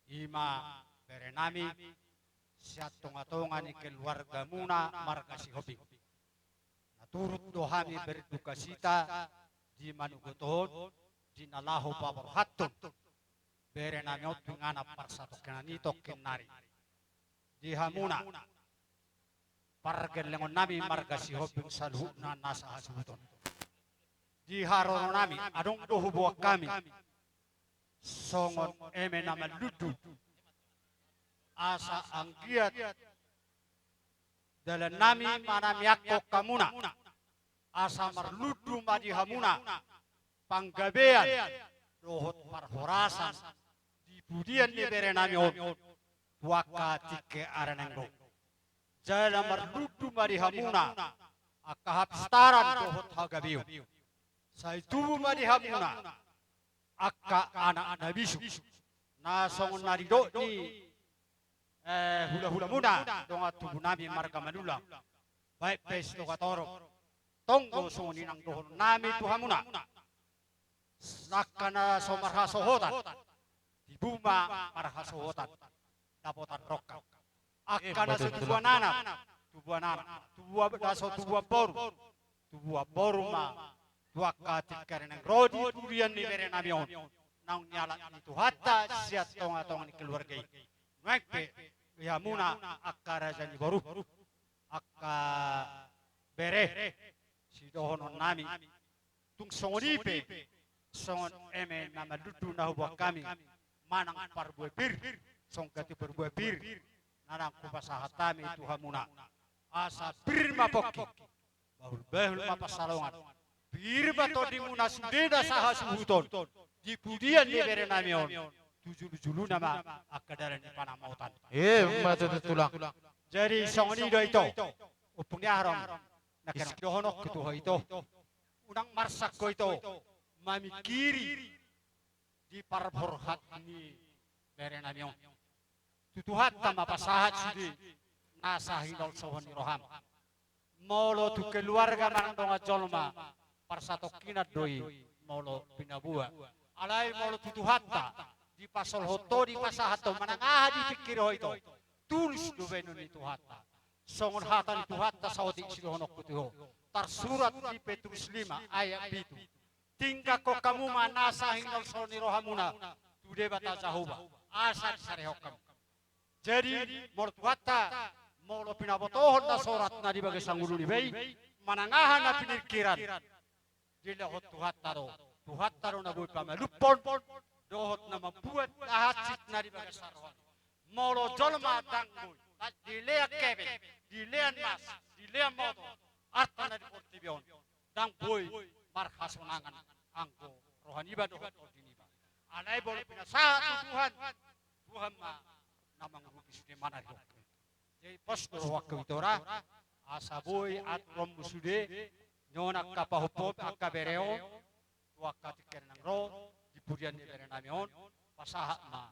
i ma bere nami sian tongatonga ni keluargamuna marga Sihombing. Na turut do hami berdukacita di manogot on, di na laho paborhathon bere nami on tu inganan parsatongkinan i tongkin nari. Di hamuna pargellengon nami marga Sihombing saluhutna na sahasuhuton, di haroro nami adong do huboan hami songon eme na manlundu, asa anggiat dalan nami manamiangkon hamuna, asa marlundu ma di hamuna panggabean dohot parhorasan di pudian ni bere nami on tu angka tingki ari na naeng ro. Jala marlundu ma di hamuna angka hapistaran dohot hagabeon. Sai tubu ma di hamuna angka anak na bisuk, na songon na nidok ni eh, hulahulamuna dongan tubu nami marga Manullang, baen pe si Togatorop. Tong do songon i nang dohonon nami tu hamuna. Angka na so marhasohotan, tibu ma marhasohotan, dapotan rongkap. Angka na so tubuan anak, tubuan anak, tubuan, na so tubuan boru, tubuan boru ma tu angka tingki ari na naeng ro di pudian ni bere nami on, naung nialap ni Tuhanta sian tongatonga ni keluarga i. Nuaeng pe di hamuna angka raja ni boru, angka bere, sidohonon nami, tung songon i pe songon eme na manlundu na huboan hami manang parbue pir, songon gati parbue pir na naeng hupasahat hami tu hamuna, asa pir ma pongki, bahulbahul ma pansalongan, pir ma tondimuna sude na sahasuhuton di pudian ni bere nami on, tu julujuluna ma angka dalan ni pansamotan. Emma tutu tulang. Jadi songon i do ito, ompung ni aha ro na kena dohononku tu ho ito, unang marsak ho ito mamingkiri di parborhat ni bere nami on. Tu Tuhanta ma pasahat sude nasa hinolsohon ni roham. Molo tu keluarga manang dongan jolma, parsatongkinan do i molo pinaboa. Alai molo tu Tuhanta dipasolhot ho, dipasahat ho, manang aha dipingkiri ho ito, tulus do baenon ni Tuhanta. Songon hata ni Tuhanta saotik sidohononku tu ho, tarsurat di Petrus lima ayat pitu. Tinggalhon hamu ma nasa hinolsohon ni rohamuna tu Debata Jahowa, asa disarihon hamu. Jadi molo Tuhanta, molo pinabotohon na sorat na di bagasan ngolu ni iba i, manang aha na piningkiran, dilehon Tuhanta do. Tuhanta do na boi pamalumhon dohot na mambuat na hansit na di bagasan roha ni. Molo jolma ndang boi, dilehon hepeng, dilehon mas, dilehon motor, arta na di portibi on, ndang boi marhasonangan anggo roha niba dohot tondi niba. Alai molo pinasahat tu Tuhan, Tuhan ma na mangurupi sude manarihon. Jadi pos do rohangku ito ra, asa boi aturonmu sude, nion angka pahompu, angka bere on, tu angka tingki ari na naeng ro di pudian ni bere nami on, pasahat ma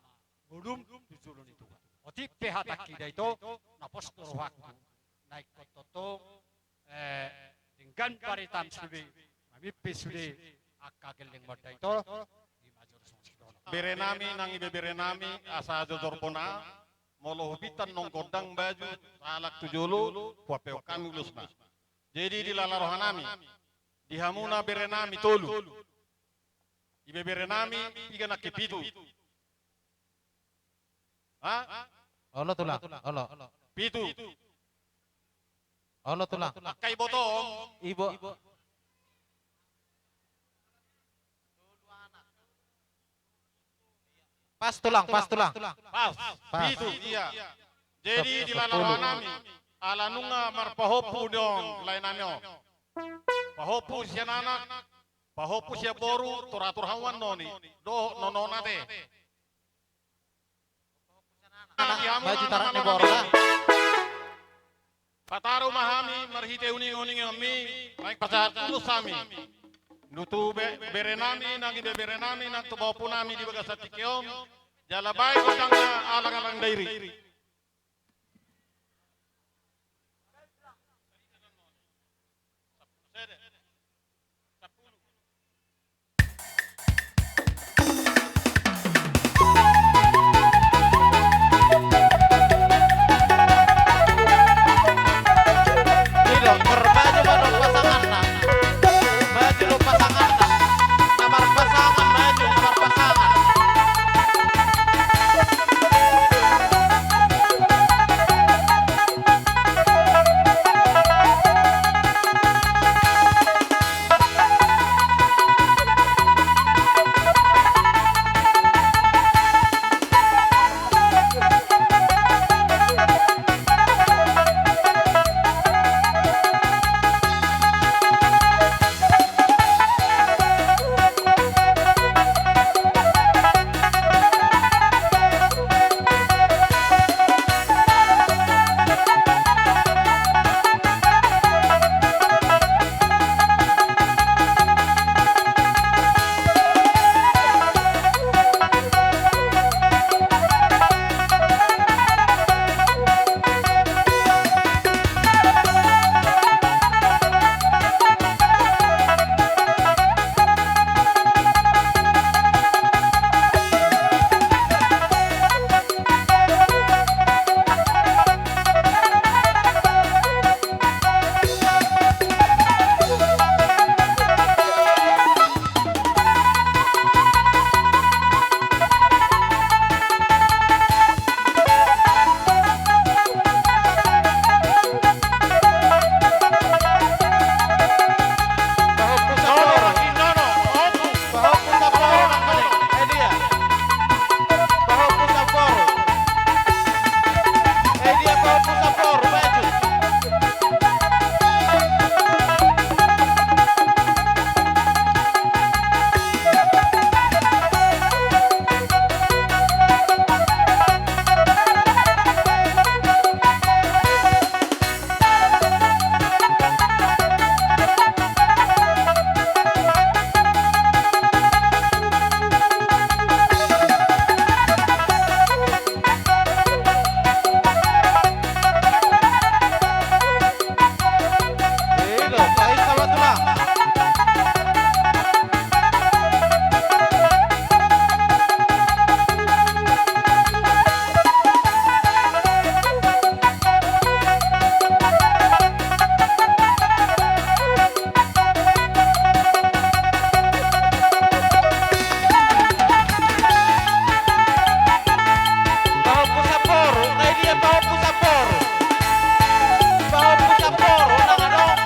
ngolum tu jolo ni Tuhan. Otik pe hatangki da ito, na pos do rohangku. Na ingkon tongtong, eh, denggan baritaam sude, mamimpi sude angka gellengmuna da ito. Ima jolo songon sidohonon. Bere nami, nang ibebere nami, asa jojor bona, molo hupinta nunga gondang baju, sahalak tu jolo, huampehon hami ulos na. Jadi dilala roha nami, di hamuna bere nami tolu. Ibebere nami, piga nangkin, pitu? Ha? Olo tulang, olo. Pitu. Olo, Tulang. Angka ibotom. Ibo. Pas, Tulang, pas, Tulang. Pas. Pas. Pitu, ia. Jadi, di lae nami, ala nunga marpahompu do lae nami on. Pahompu sian anak, pahompu sian boru, turatur hamu annon i. Dohot nonona te. Anak, maju tarak ni boru, ah. Pataru ma hami marhite uninguninganmi, naeng pasahat ulos hami. Nunga tu be-, bere nami, nang ibebere nami, nang tu pahompu nami di bagasan tingki on, jala baen gondangna alang-alang dairi. Ido, marbaju ma dohot pasanganna. Maju dohot pasanganna. Na marpasangan, maju, na marpasangan. Pahompu Saporu, na i dia pahompu Saporu? Pahompu Saporu, na adong.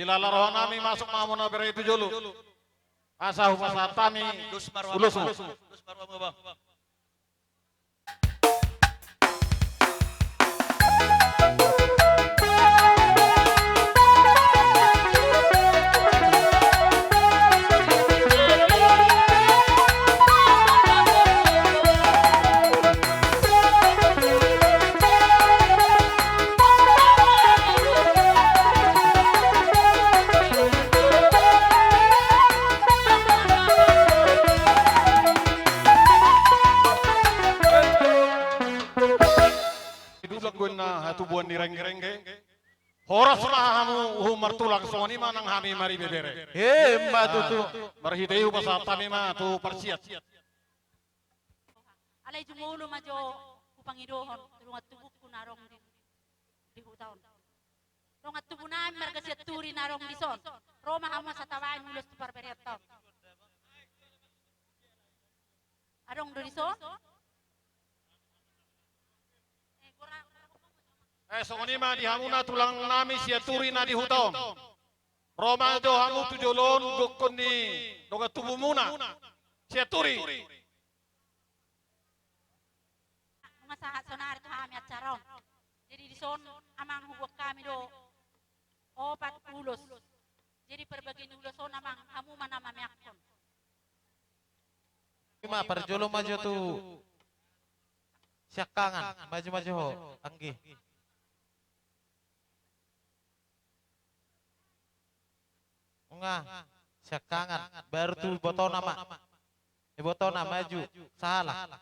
Dilala rohanami, masuk ma hamu na bere i tu jolo. Asa hupasahat hami ulosmu. Dulang do inna hatubuan ni renggerengge. Horas ma hamu uhum martulang, songon i ma nang hami maribebere. Emma tutu. Marhite i hupasahat hami ma tu parsiat. Alai jumolo ma jo hupangidohon tu dongan tubungku na adong di, di huta on. Dongan tubunami marga Sianturi na adong dison. Ro ma hamu asa tabaen ulos tu parbereanta on. Adong do dison? Eh, songon i ma di hamuna tulangnami Sianturi na di huta on. Ro ma jo hamu tu jolo on gokkon ni dongan tubumuna Sianturi. Nunga sahat sonari tu hami acara on. Jadi dison amang hubuat hami do opat ulos. Jadi parbagi ni ulos on amang, hamu ma na mameakkon. I ma, parjolo ma jo tu siangkangan, maju ma jo ho, anggi. Nunga, siangkangan, baru tu ibotona ma. Ibotona maju, sahala.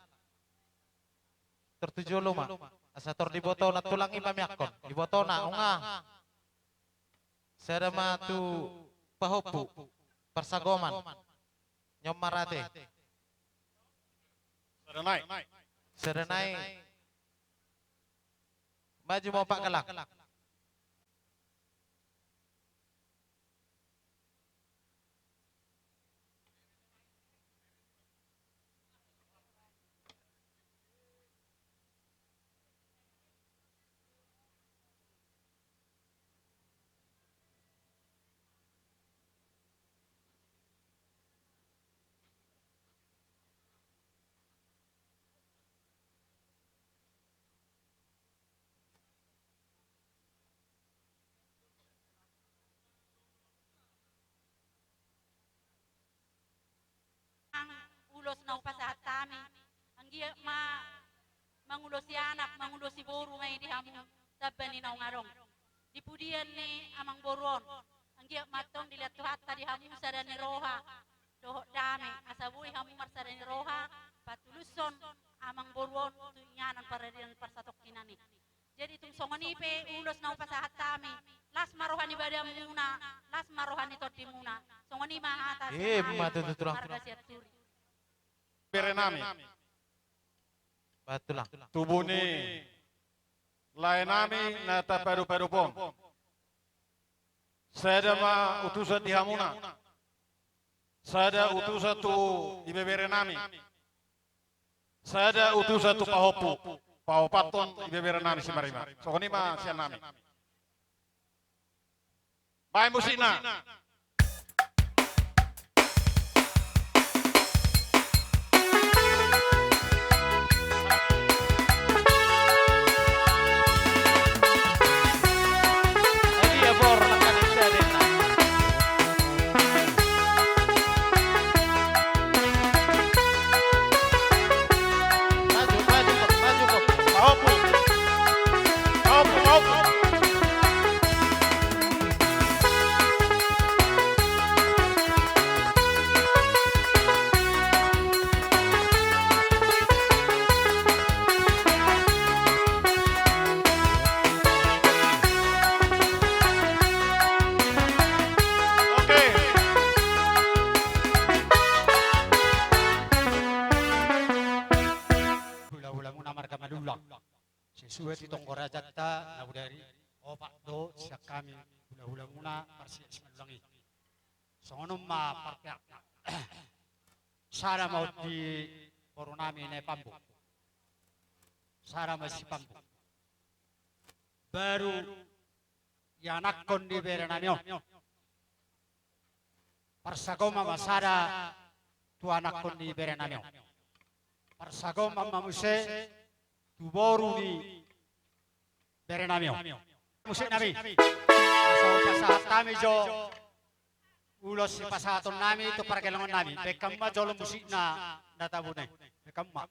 Tor tu jolo ma. Asa tor di ibotona tulang i mameakkon. Ibotona, nunga. Sada ma tu pahompu, parsagoman. Nyom marate. Sada nai. Sada nai. Maju ma Pak Galang. Ulos na hupasahat hami, anggiat ma mangulosi anak, mangulosi boru ma i di hamu, tamba ni naung adong. Di pudian ni amang boru on, anggiat ma antong dilehon Tuhanta di hamu sada ni roha dohot dame, asa boi hamu marsada ni roha, patulushon amang boru on tu inganan paradian parsatongkinan i. Jadi tung songon i pe ulos na hupasahat hami, las ma roha ni badanmuna, las ma roha ni tondimuna. Songon i ma hata sian hami, marga Sianturi. Berenami. Tubu ni laenami na tapadopadop on. Sada ma utusan di hamuna. Sada utusan tu ibeberenami. Sada utusan tu pahompu. Paopathon ibeberenami si Marima. Songon i ma sian nami. Baen musikna. Oke. Hulahulamuna marga Manullang. Sesuai tu tonggo rajanta na bodari, opat do sian hami hulahulamuna marsias Manullang i. Songon on ma parpeakna. Sada ma on di borunami na i Pambu. Sada ma si Pambu. Baru ianakhon di berenami on. Parsagoman ma sada tu anakkon ni berenami on. Parsagoman ma muse tu boru ni berenami on. Musiknami. Asa pasahat hami jo ulos sipasahatonnami tu pargellengon nami. Baen hamu ma jolo musikna na tabune. Baen hamu ma.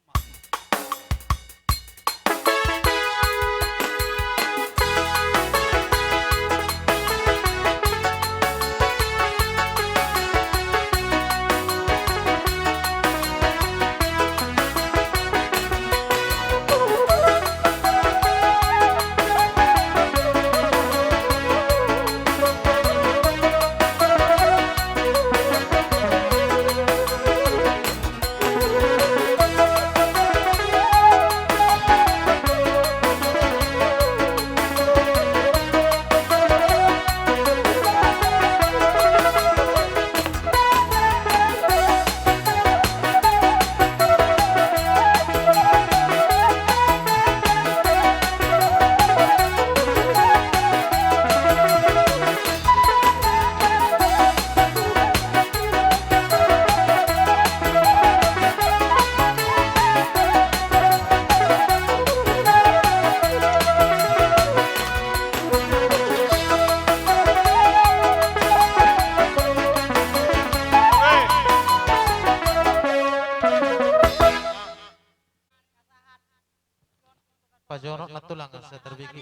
Pajonok na tulang, asa tarbege.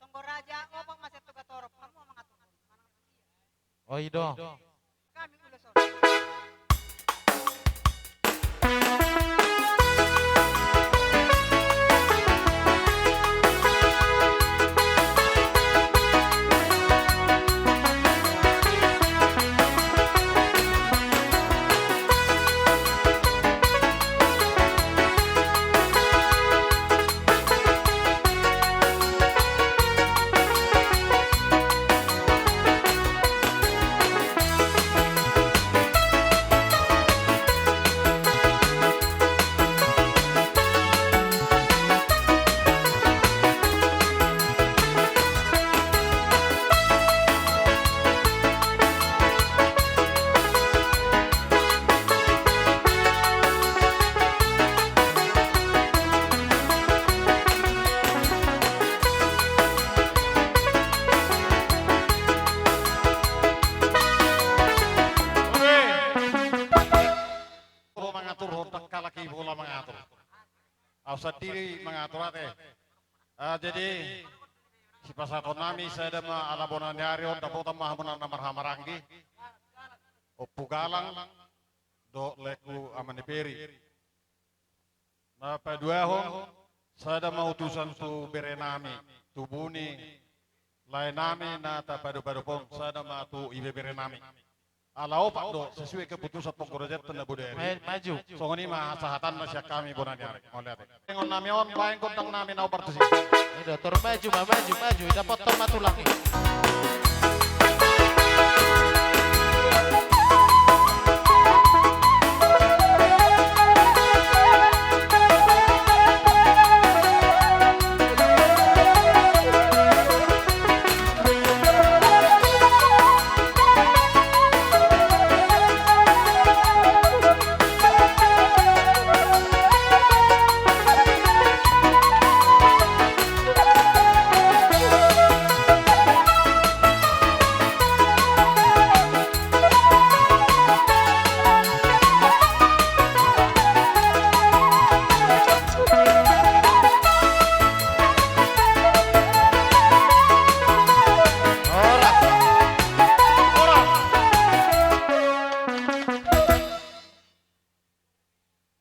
Tonggo Raja, opat masa tuga torop, hamu mangatur. Oi do. Ro mangatur, hondang halak i pola mangatur. Au sandiri mangatur ate. Ah, jadi, sipasahatonnami sada ma ala bona ni ari on, dapotan ma hamuna na marhahamaranggi. Ompu Galang, dohot laengku Ama ni Peri. Na paduahon, sada ma utusan tu berenami, tubu ni laenami na tapadopadop on, sada ma tu ibeberenami. Ala opat do, sesuai keputusan panggorateanta na bodari. Ma-, maju. Songon i ma sahatanna sian hami bona ni ari. Mauliate. Ingot nami on, baen gondang nami na ubar tusi. Ido, tor maju ma, maju, maju. Dapothon ma tulang i.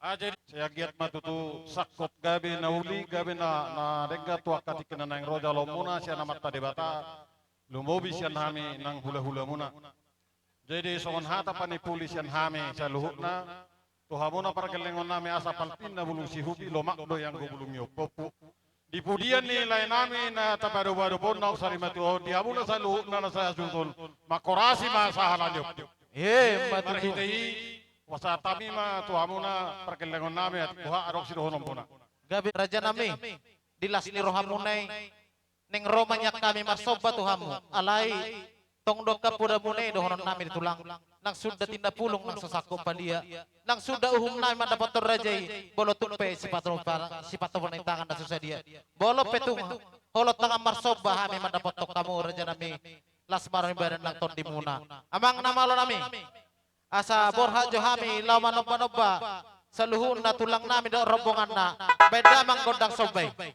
Ah, jadi, sai anggiat ma tutu sangkot gabe na uli, gabe na, na denggan tu angka tingki na naeng ro jaloonmuna sian Amanta Debata, lumobi sian hami nang hulahulamuna. Jadi songon hata panimpuli sian hami saluhutna, tu hamuna pargellengonnami asa palpinna bulung sihupi, lomak do ianggo bulung ni ompompu. Di pudian ni laenami na tapadopadop on naung sari matuaon, di hamuna saluhutna na sahasuhuton, manghorasi ma sahala ni ompu. Emma tutu. Marhite i, hupasahat hami ma tu hamuna pargellengonnami, atik boha adong sidohononmuna. Gabe rajanami, di las ni rohamuna i, naeng ro ma nian hami marsomba tu hamu. Alai Tong do angka podamuna i dohonon nami di tulang. Nang suda tinda pulung nang so sangkop palia. Nang suda uhum nami mandapothon raja i, molo tung pe sipatopa-, sipatopa ni tangan na so sadia. Molo pe tung holong tangan marsomba hami mandapothon hamu raja nami. Las ma roha ni badan nang tondimuna. Amang na malo nami. Asa borhat jo hami laho manomba-nomba saluhutna tulang nami dohot rombonganna. Baen damang gondang somba i.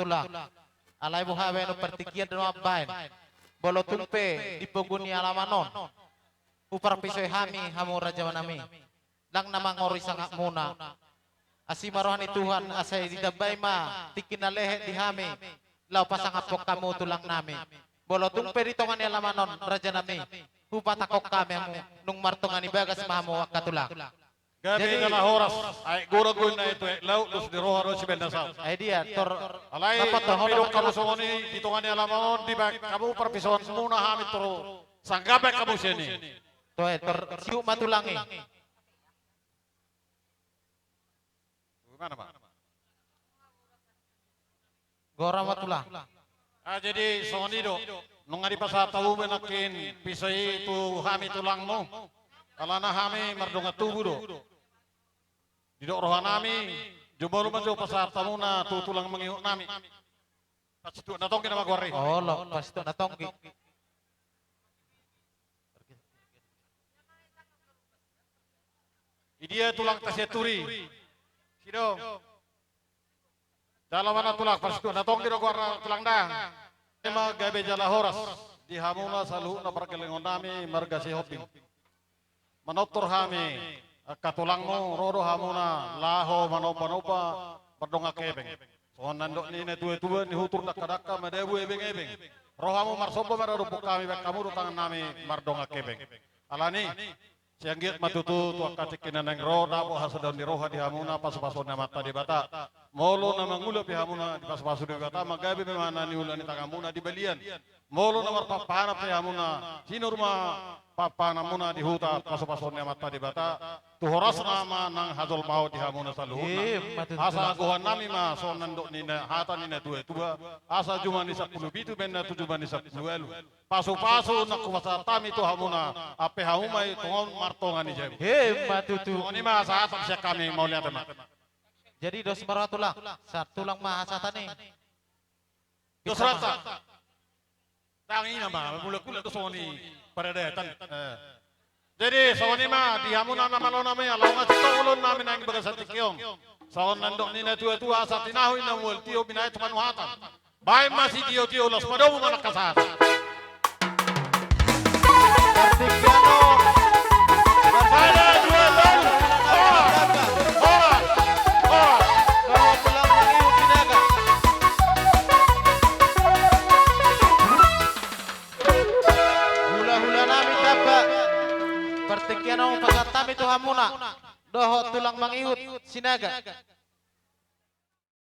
Tulang. Alai boha baenon, partingkian do na mambaen. Molo tung pe di pogu ni alaman on, huparpisoi hami hamu rajanami, lang na mangorui sangapmuna. Asi ma roha ni Tuhan asa ditambai ma tingki na lehet di hami, laho pasangaphon hamu tulangnami. Molo tung pe di tonga ni alaman on rajanami, hupatangkok hami hamu, nunga martonga ni bagas ma hamu angka tulang. Gabe jala horas, aek gora do inna tu aek laut, dos ni roha do sibaen na saut. Ai dia, tor alai dapot do, didok hamu songon i, di tonga ni alaman on dibaen hamu parpisoanmuna, hami tor sangap baen hamu sian i. Toe, tor siuk ma tulang i. Gora ma tulang. Ah, jadi songon i do. Nunga dipasahat hamu be nangkin piso i tu hami tulangmu. Alana hami mardongan tubu do. Didok rohanami, jumolo ma jo pasahat hamuna tu tulang mangihutnami. Pasituak na tonggi nama goar i. Olo, pasituak na tonggi. Idia tulangta sian Turi. Sidong. Jala mana tulang, pasituak na tonggi do goarna tulang da. Ima gabe jala horas di hamuna saluhutna pargellengon nami marga Sihombing. Manortor hami angka tulangmu, ro do hamuna laho manomba-nomba mardongan hepeng. Songon na nidok ni na tua-tua, nihutur dangka-dangka madabu ebeng-ebeng. Ro hamu marsomba ma, ra dompung hami baen hamu do tangan nami mardongan hepeng. Alani, sai anggiat ma tutu tu angka tingki na naeng ro dapot hasadaon ni roha di hamuna pasu-pasuon ni Amanta Debata. Molo na mangula pe hamuna dipasu-pasu Debata, ma gabe pe ma na niula ni tanganmuna di balian. Molo na marpangpahan pe hamuna, sinur ma pangpahanmuna di huta pasu-pasuon ni Amanta Debata, tu horasna ma nang hajolmaon di hamuna saluhutna. Ima tutu. Asa gohan nami ma songon na nidok ni na hata ni na tua-tua, asa juma ni sampulu pitu baen na tu juma ni sampulu ualu. Pasu-pasu na hupasahat hami tu hamuna, ampe hamu ma i tongon martonga ni jabu. Ima tutu. Songon i ma sahat sian hami, mauliate ma. Jadi dos ma roha tulang, sahat tulang ma hasahatan i. Dos rohanta. Ndang i nama, mulak-mulak do songon i paradaton. Eh. Jadi, songon i ma, di hamuna na malo nami, ala nga sitong ulaon nami naeng bagasan tingki on. Songon na nidok ni na tua-tua, asa tinahu inna mual tio, binahen tu panuhatan. Baen ma sitio-tio, laos padomu ma na hasahatan. Sada, dua, tolu. Horas, horas, horas. Hula-hula nami Tamba, partingkian on pasahat hami tu hamuna dohot tulang mangihut Sinaga.